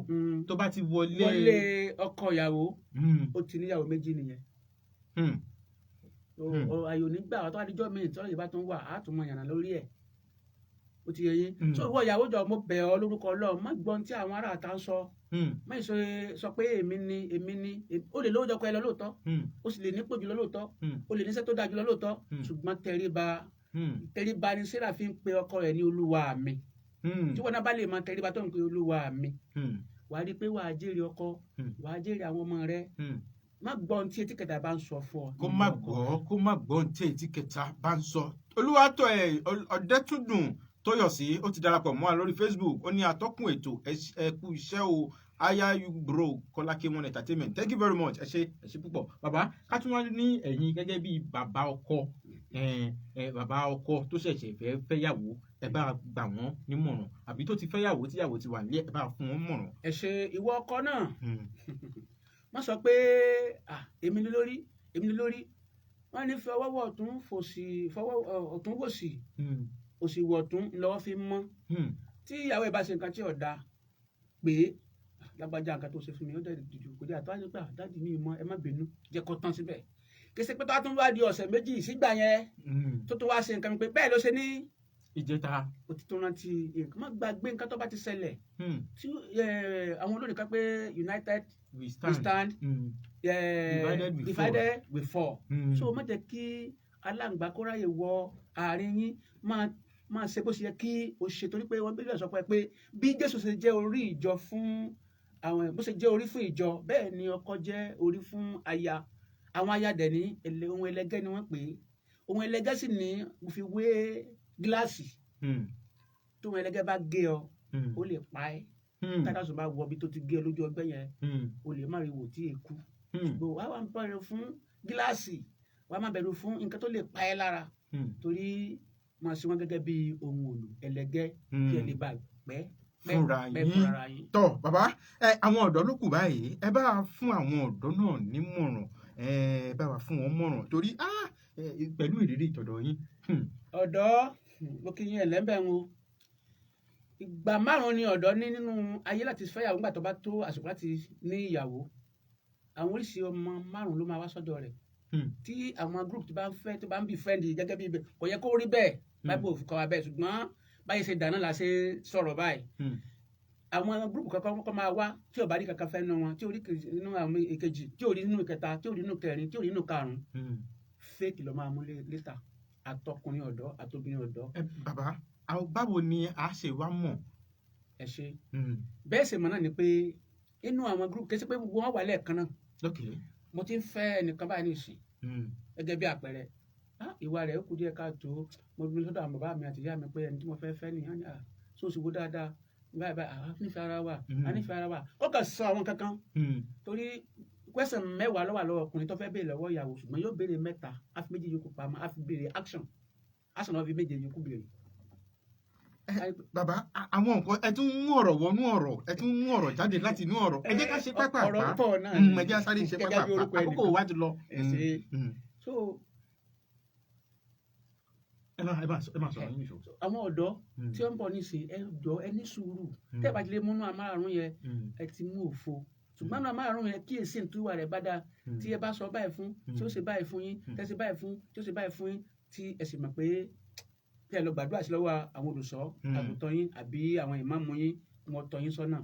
tó bá ti wọlé. Wọlé ọkọ ìyàwó, ó ti níyàwó méjì nìyẹn. Àyò nígbà tó adijọ́ mi tí ọ̀rọ̀ yìí bá tún wà, á tún mọ yànnà lórí ẹ̀, ó ti yẹ yín. So ìwọ ìyàwó, jọ, mo bẹ̀ ọ́ lórúkọ Ọlọ́run, má gbọ́n tí àwọn ará àta ń sọ. Má sọ sọ pé èmi ni, èmi ni. Ó lè lówó jọkọ ẹ lọ lóòótọ́, ó sì lè nípò jùlọ lóòótọ́, ó lè níṣẹ́ tó dáa jùlọ lóòótọ́, ṣùgbọ́n tẹríba. Tẹríba ni Sarah fi ń pe ọkọ rẹ̀ ní olúwa mi. Tí wọn náà bá lè máa tẹríba tó ń pe olúwa mi, wàá rí i pé wàá jèrè ọkọ, wàá jèrè àwọn ọmọ rẹ. Má gbọ́ ohun tí etí kẹta bá ń sọ fún ọ. Kó má gbọ́, kó má gbọ́ ohun tí etí kẹta bá ń sọ. Olúwàtọ̀ ẹ̀ Ọ̀dẹ́túndùn Tóyọ̀sí, ó ti darapọ̀ mọ́ wa lórí Facebook. Ó ní, "Atọ́kùn ètò, ẹ kú iṣẹ́ o. Aya you bro Kọ́lá K1 Entertainment." Thank you very much. Ẹ ṣé, ẹ ṣé púpọ̀, bàbá. Ká tún wá ní ẹ̀yin gẹ́gẹ́ bí bàbá ọkọ, ẹ bàbá ọkọ tó ṣẹ̀ṣẹ̀ fẹ́ fẹ́yàwó, ẹ bá gbà wọ́n nímọ̀ràn, àbí tó ti fẹ́yàwó tíyàwó ti wà nílé, ẹ bá fún wọn mọ̀ràn. Ẹ ṣe. Ìwọ ọkọ náà, wọ́n sọ pé, "Ah, èmi ni lórí, èmi ni lórí." Wọ́n ní fi ọwọ́ wọ̀ ọ̀tún fòsì, fọwọ́ ọ̀tún wòsì, òsì wọ̀ ọ̀tún lọ́wọ́ fi mọ́. Tí ìyàwó ẹ̀ bá ṣe nǹkan tí ò dáa, pé, "Lágbájá, nǹkan tó ṣe fún mi, ó dẹ̀ dìjú kò dé àtọ́ àti pé, daddy mi mọ́, ẹ má bínú," jẹ́ kó tán síbẹ̀. Kì í ṣe pé tó wá tún wá di ọ̀sẹ̀ 2 sígbà yẹn, tó tún wá ṣe nǹkan mi pé bẹ́ẹ̀ ló ṣe ní ìjẹta. O ti tún rántí nǹkan. Má gbàgbé nǹkan tó bá ti ṣẹlẹ̀. Tí àwọn olórin kan pé, "United we stand, we stand, divided we fall." Divided we fall. So má jẹ́ kí aláǹgbá kó ráyè wọ àárín yín. Máa máa ṣe bó ṣe yẹ kí o ṣe, torí pé wọ́n bí sọ pé bí Jésù ṣe jẹ́ orí ìjọ fún àwọn, bó ṣe jẹ́ orí fún ìjọ, bẹ́ẹ̀ ni ọkọ jẹ́ orí fún aya. Àwọn aya dẹ̀ ní ohun ẹlẹgẹ́ ni wọ́n pè é. Ohun ẹlẹgẹ́ sì ní mo fi wé gíláàsì. Tó ohun ẹlẹgẹ́ bá gé ọ, ó lè pa ẹ́. Tádàsùn bá wọ ibi tó ti gé ọ lójú ọgbẹ́ yẹn, o lè má rí wò tí èkú. Ṣùgbọ́n wàá wà ń bẹ̀rù fún gíláàsì, wàá má bẹ̀rù fún nǹkan tó lè pa ẹ́ lára, torí máa ṣe wọ́n gẹ́gẹ́ bí ohun èlò ẹlẹgẹ́ kí ẹ lè bá pẹ́ pẹ́ fúnra pẹ́ yín. Fúnra yín. Tọ bàbá ẹ, àwọn ọ̀dọ́ ló kù báyìí. Ẹ bá fún àwọn ọ̀dọ́ náà nímọ̀ràn, ẹ bá wa fún wọn mọ̀ràn, torí pẹ̀lú ìrírí ìtọ̀dọ̀ yín. Ọ̀dọ́, mo kí yín, ẹ̀lẹ́mbẹ̀ ń o. Ìgbà 5 ni ọ̀dọ́ ní nínú ayé láti fẹ́yàwó. Nígbà tó bá tó àsìkò láti ní ìyàwó, àwọn oríṣi ọmọ 5 ló máa wá sọ́dọ̀ rẹ̀. Tí àwọn group tó bá ń fẹ́, tó bá ń bí friend gẹ́gẹ́ bí ibẹ̀, kò yẹ kó rí bẹ́ẹ̀. Bible ò fi kọ́ wa bẹ́ẹ̀, ṣùgbọ́n báyìí ṣe dáná la ṣe sọ̀rọ̀ báyìí. Àwọn group kankan kọ́ máa wá, tí ò bá rí kankan fẹ́ nínú wọn, tí ò rí nínú àwọn ìkejì, tí ò rí nínú ìkẹta, tí ò rí nínú kẹrin, tí ò rí nínú karùn-ún, fake ló máa mú later. Àtọkùnrin ọ̀dọ́, àtobìnrin ọ̀dọ́. Ẹ bàbá, báwo ni a ṣe wá mọ̀? Ẹ ṣe. Bẹ́ẹ̀ sì mọ̀ náà ni pé Inú àwọn group, kì í ṣe pé gbogbo wọn wà lẹ́ẹ̀kan náà. Mo ti ń fẹ́ ẹnìkan báyìí nìsín, gẹ́gẹ́ bí àpẹẹrẹ, ah, ìwà rẹ̀ ó kù díẹ̀ káàtó. Mo ní sọ́dọ̀ àwọn bàbá mi àti ìyá mi pé ẹni tí mo fẹ́ fẹ́ nìyẹn. Ah, so sì wo dáadáa báyìí báyìí, àwa nífẹ̀ẹ́ ara wa, a nífẹ̀ẹ́ ara wa. Ó kàn sọ àwọn kankan, torí question 10 ló wà lọ́wọ́ ọkùnrin tó fẹ́ béèrè lọ́wọ́ ìyàwó, ṣùgbọ́n yóò béèrè mẹ́ta, á fi méjì yòókù pamọ́, á fi béèrè action, action náà fi méje yòókù béèrè. Bàbá, àwọn nǹkan ẹ tún mú ọ̀rọ̀ wọnú ọ̀rọ̀, ẹ tún mú ọ̀rọ̀ jáde láti inú ọ̀rọ̀. Ẹ jẹ́ ká ṣe pápá. Ọ̀rọ̀ pọ̀ náà. Ẹ jẹ́ sáré ṣe Gẹ́gẹ́ pápá, bí orúkọ àkókò ẹnìkan. wa ti lọ. Ẹ ṣe. So Ẹ máa sọ̀rọ̀ yín nìṣó. Àwọn ọ̀dọ́ tí ó ń bọ̀ nísìn, ẹ jọ, ẹ ní sùúrù. Tẹ́ ẹ bá ti lè múnú àmárùn yẹn, ẹ ti mú òfo. Ṣùgbọ́n àmárùn márùn yẹn, kíyèsí ìtúwà rẹ̀ bá dáa, tí ẹ bá sọ báyìí fún, tí ó ṣe báyìí fún yín, tẹ́ ṣe báyìí fún, tí ó ṣe báyìí fún yín, tí ẹ sì mọ̀ pé tí ẹ lọ gbàdúrà sí lọ́wọ́ àwọn olùṣọ́ àgùntàn yín àbí àwọn ìmáàmù yín, kí wọ́n tọ́ yín sọ́nà,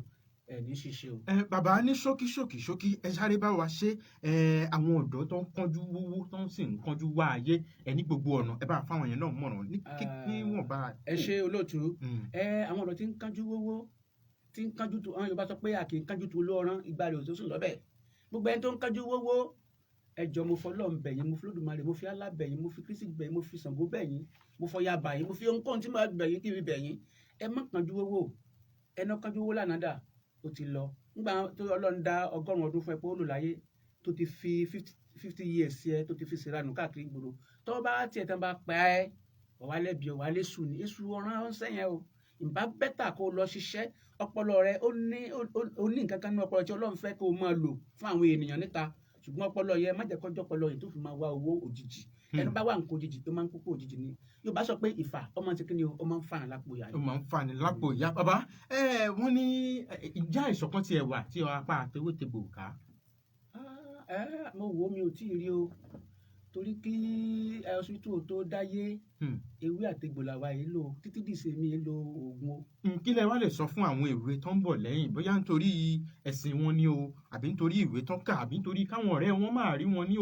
ẹ ní ṣiṣẹ́ o. Ẹ bàbá, ní ṣókí ṣókí ṣókí, ẹ sáré bá wa ṣe ẹ, àwọn ọ̀dọ́ tó ń kánjú wówó, tó ń sì ń kánjú wá ayé ẹ ní gbogbo ọ̀nà, ẹ bá fáwọn yẹn náà mọ̀ràn ní níwọ̀nba. Ẹ ṣe, olóòtú. Ẹ àwọn ọ̀dọ́ tí ń kánjú wówó, tí ń kánjú tó, àwọn Yorùbá sọ pé a kì í kánjú tó lóoran ìgbà rẹ̀ ò tó sùn lọ́bẹ̀. Gbogbo ẹni tó ń kánjú wówó, ẹ jọ̀ọ́, mo fọlọ́run bẹ̀ yín, mo fi Olódùmarè, mo fi Allah bẹ̀ yín, mo fi Kristi bẹ̀ yín, mo fi Ṣàngó bẹ̀ yín, mo fọya bà yín, mo fi ohunkóhun tí mo bẹ̀ yín kí n fi bẹ̀ yín, ẹ má kánjú wówó. Ẹni kánjú wówó lánàá dà, ó ti lọ. Nígbà tó Ọlọ́run dá 100 ọdún fún ẹ pé ó lò láyé, tó ti fi 50 years ẹ tó ti fi ṣèrànù káàkiri ìgboro, tó bá tiẹ̀ tán bá pa ẹ́, ọ̀wá lẹ́bi, ọ̀wá lẹ́sù ni èṣù ọ̀ràn ọ̀sẹ̀ yẹn o. Ìbá better kó o lọ ṣiṣẹ́ ọpọlọ rẹ. Ó ní nǹkan kan ní ọpọlọ tí Ọlọ́run fẹ́ kó o máa lò fún àwọn ènìyàn níta, ṣùgbọ́n ọpọlọ yẹn, má jẹ́ kọjọ́ ọpọlọ yìí tó fi máa wá owó òjijì. Ẹni bá wà nǹkan òjijì, tó máa ń kókó òjijì ni. Yorùbá sọ pé ìfà ọmọ ti kí ni o, ó máa ń fà lápò ìyá Ó ni. máa ń fani lápò ìyá. Bàbá ẹ, wọ́n ní ìjà ìṣọ̀kan tiẹ̀ wà tí apá àtẹwétegbò ká. Ah, ẹ mo wò ó, mi ò tí ì rí o, torí kí hospital tó dáyé, ewé àtegbò làwa yìí lò títí dìse. Mi lo oògùn o. Kí lẹ wá lè sọ fún àwọn èwe tó ń bọ̀ lẹ́yìn, bóyá nítorí ẹ̀sìn wọn ni o, àbí nítorí ìwé tó ń kà, àbí nítorí káwọn ọ̀rẹ́ wọn máa rí wọn ní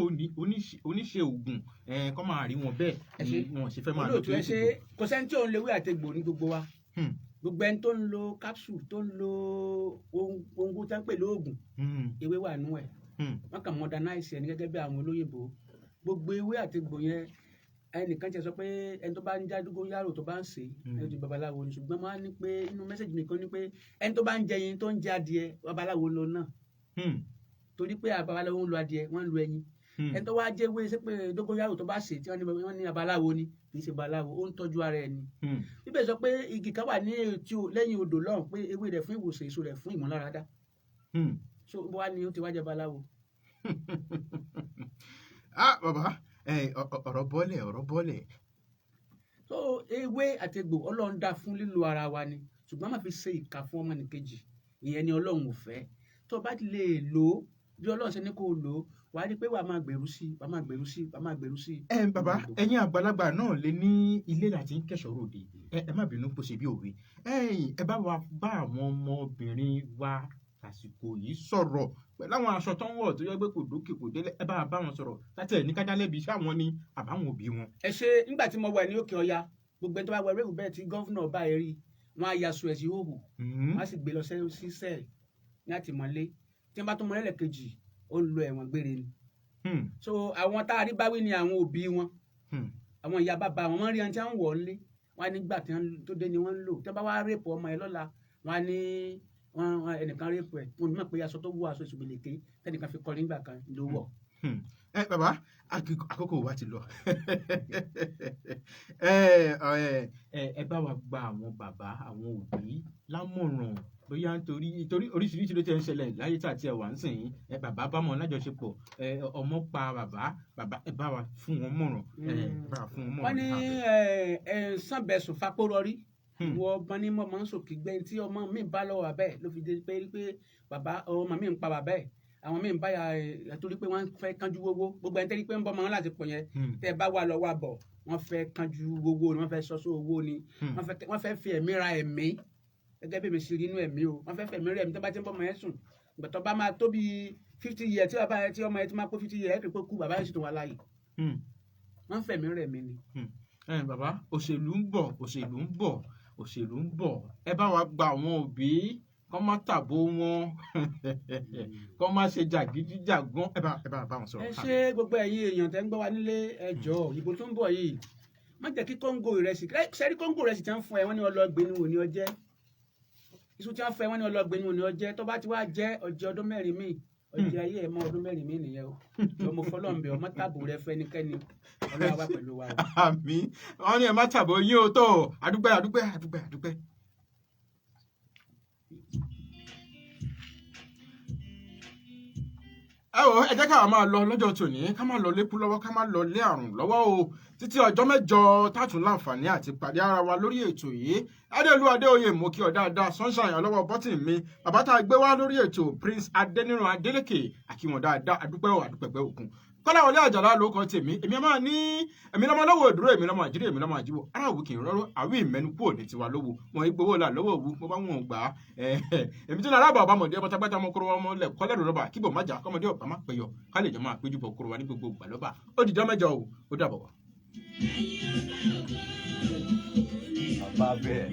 oníṣe ògùn, kọ́ máa rí wọn bẹ́ẹ̀ Ẹ ṣé. ni wọn sì fẹ́ máa lọ Olóòtú, ẹ ṣe. Kò sẹ́ni tí òun lè wé àtegbò ní gbogbo wa. Gbogbo ẹni tó ń lo capsule, tó ń lo ohun ohun tó ń pè lóògùn, ewé wà nú ẹ̀. Wọ́n kàn modernize ẹ̀ ní gẹ́gẹ́ bí àwọn olóyìnbó. Gbogbo ewé àtegbò yẹn, ẹnìkan ti sọ pé ẹni tó bá ń já dógóyàrò, tó bá ń sè é, ẹni tó di babaláwo ni. Ṣùgbọ́n máa ń ní pé inú message mi kan ní pé ẹni tó bá ń jẹ ẹyin, tó ń jẹ adìẹ, babaláwo lọ náà, torí pé babaláwo ń lo adìẹ, wọ́n ń lo ẹyin. Ẹni tó wá jẹ́ ewé ṣé pé dógóyàrò tó bá sè é, tí wọ́n ní babaláwo ni, kì í ṣe babaláwo, ó ń tọ́jú ara ẹ̀ ni. Bíbẹ̀ sọ pé igi kan wà ní etí lẹ́yìn odò lọ́hùn pé ewé rẹ̀ fún ìwòsàn, èso rẹ̀ fún ìmúláradá. So bó wá ní ó ti wá jẹ́ babaláwo? Ah, bàbá ẹ, ọ̀rọ̀ bọ́lẹ̀, ọ̀rọ̀ bọ́lẹ̀. So ewé àtegbò, Ọlọ́run dá fún lílo ara wa ni, ṣùgbọ́n má fi ṣe ìkà fún ọmọnìkejì, ìyẹn ni Ọlọ́run ò fẹ́. Tó o bá ti lè lò ó bí Ọlọ́run ṣe ní kó o lò ó, wàá rí i pé wàá máa gbèrú sí i, wàá máa gbèrú sí i, wàá máa gbèrú sí i. Ẹ bàbá, ẹ̀yin àgbàlagbà náà lè ní ilé láti ń kẹ̀ṣọ́ ròde. Ẹ má bínú kó ṣe bí òwe. Ẹ̀yin ẹ bá wa bá àwọn ọmọbìnrin wa àsìkò yìí sọ̀rọ̀ pẹ̀lú àwọn aṣọ tó ń wọ̀ tó yẹ pé kò dókè kò délẹ̀. Ẹ bá wa bá wọn sọ̀rọ̀ láti ẹ̀ ní ká dálẹ́bi sáwọn ni àbáwọn òbí wọn. Ẹ ṣe. Nígbà tí mo wà ní òkè ọya, gbogbo ẹni tó bá wọ ẹrú bẹ́ẹ̀ tí governor bá ẹ rí, wọn á yaṣọ ẹ̀ sí òhù, wọn á sì gbé lọ sí cell ní àtìmọ́lé. Tí wọ́n bá tún mọ lẹ́lẹ̀kejì, ó ń lo ẹ̀wọ̀n gbére ni. So àwọn tá a rí báwí ni àwọn òbí wọn, àwọn ìyá bàbá wọn. Wọ́n rí ẹni tí wọ́n ń wọ̀ ọ́lé wọn á nígbà tí wọ́n tó dé ni wọ́n ń lò. Tí wọ́n bá wá rape ọmọ ẹ lọ́la, wọ́n á ní wọ́n ẹnìkan rape ẹ̀. Wọn ò ní mọ̀ pé aṣọ tó wọ, aṣọ ìṣògbèlèké tẹnìkan fi kọ́ nígbà kan ló wọ̀. Ẹ bàbá, àkókò wa ti lọ. Ẹ ẹ ẹ bá wa gba àwọn bàbá, àwọn òbí lámọ̀ràn, bóyá nítorí oríṣiríṣi ló ti ń ṣẹlẹ̀ láyé tá àti ẹwà ń sìn yín. Ẹ bàbá bá mọ lájọṣepọ̀, ẹ ọmọ pa bàbá. Bàbá, ẹ bá wa fún wọn mọ̀ràn, ẹ bá wa fún wọn mọ̀ràn. Wọ́n ní ẹ ẹ sànbẹ̀sùn fapórọrí. Wọ ọgbọ́n ní mọ̀ máa ń sòkè gbẹ́yìn tí ọmọ mi bá lọ́wọ́ bàbá ẹ̀ ló fi dé pé pé bàbá ọmọ mi ń pa bàbá ẹ̀, àwọn míì ń báyà ẹ̀, torí pé wọ́n fẹ́ kánjú wówó. Gbogbo ẹni tẹ́lẹ̀ pé ń bọ́ ọmọ wọn láti pọ̀ yẹn, tẹ́ ẹ bá wà lọ́wọ́ àbọ̀, wọ́n fẹ́ kánjú wówó ni, wọ́n fẹ́ sọ́sọ́ owó ni, wọ́n fẹ́ fi ẹ̀mí ra ẹ̀mí, gẹ́gẹ́ bí mi ṣe rí inú ẹ̀mí o. Wọ́n fẹ́ fẹ̀mí rẹ̀ ẹ̀mí. Tó bá ti ń bọ́ ọmọ yẹn sùn, ìgbà tó bá máa tó bí 50 years, tí bàbá yẹn, tí ọmọ yẹn ti máa pé 50 years, ẹ̀ kì í pé kú, bàbá yẹn sì tún wà láàyè. Wọ́n fẹ̀mí rẹ̀ mí ni. Ẹ bàbá, òṣèlú ń bọ̀, òṣèlú ń bọ̀, òṣèlú ń bọ̀. Ẹ bá wa gba àwọn òbí. Kọ́ má tàbó wọn, kọ́ má ṣe jàgídíjàgan. Ẹ bá wọn sọ̀rọ̀. Ẹ ṣe, gbogbo ẹ̀yin èèyàn tẹ́ ń gbọ́ wa nílé, ẹ jọ̀ọ́, ìbò tó ń bọ̀ yìí, má jẹ́ kí kóńgò ìrẹsì sẹ́rí. Kóńgò ìrẹsì tí wọ́n fún ẹ, wọ́n ní ọlọ́gbìn ní òní ọjẹ́. Iṣu tí wọ́n fún ẹ, wọ́n ní ọlọ́gbìn ní òní ọjẹ́. Tó bá ti wá jẹ́ ọjẹ́ ọdún 4 míì, ọjẹ́ ayé ẹ̀ mọ́ ọdún 4 míì nìyẹn o. Ọmọ fọlọ́ǹbẹ̀ ọmọ tàbó rẹ fẹ́ ẹnikẹ́ni. Ọlọ́wà wà pẹ̀lú wa o. Àmín. Wọ́n ní ẹ má tàbó yín o. Tó àdúpẹ́, àdúpẹ́, àdúpẹ́, àdúpẹ́. Ẹ wo, ẹ jẹ́ ká máa lọ lọ́jọ́ tòní, ká máa lọ lékú lọ́wọ́, ká máa lọ lé àrùn lọ́wọ́ o, títí ọjọ́ 8 tàtún láǹfààní àti pàdé ara wa lórí ètò yìí. Adéolú Adéoyè, mú kí ọ dáadáa. Sunshine ọlọ́wọ́ bọ́tì mi, bàbá tá a gbé wá lórí ètò, Prince Adéníran Adélékè, àkíwọ̀n dáadáa. Adúpẹ́ o, àdúpẹ́pẹ́ òkun. Kọ́láwọlé Àjàlá ló kọ́ tèmi. Èmi máa ní èmi lọ́mọ lọ́wọ́ òdúró, èmi lọ́mọ àjírí, èmi lọ́mọ àjíwò ara òwú kì í rọ́rọ́ àwí ìmẹ́nu kúrò ní tiwa lówó wọn ìgbowó là lọ́wọ́ òwú mo bá wọn gbà á. Èmi tí ní arábà ọba mọ̀dé ọmọ tagbátá ọmọ kóró ọmọ lẹ̀ kọ́lẹ́rù rọ́bà kíbò májà kọ́mọdé ọ̀bá má pẹ̀yọ ká lè jọ máa péjú bọ̀ kóró wa ní gbogbo ìgbà lọ́ba. Ó dìjọ́ 8 o, ó dàbọ̀. Bàbá bẹ́ẹ̀.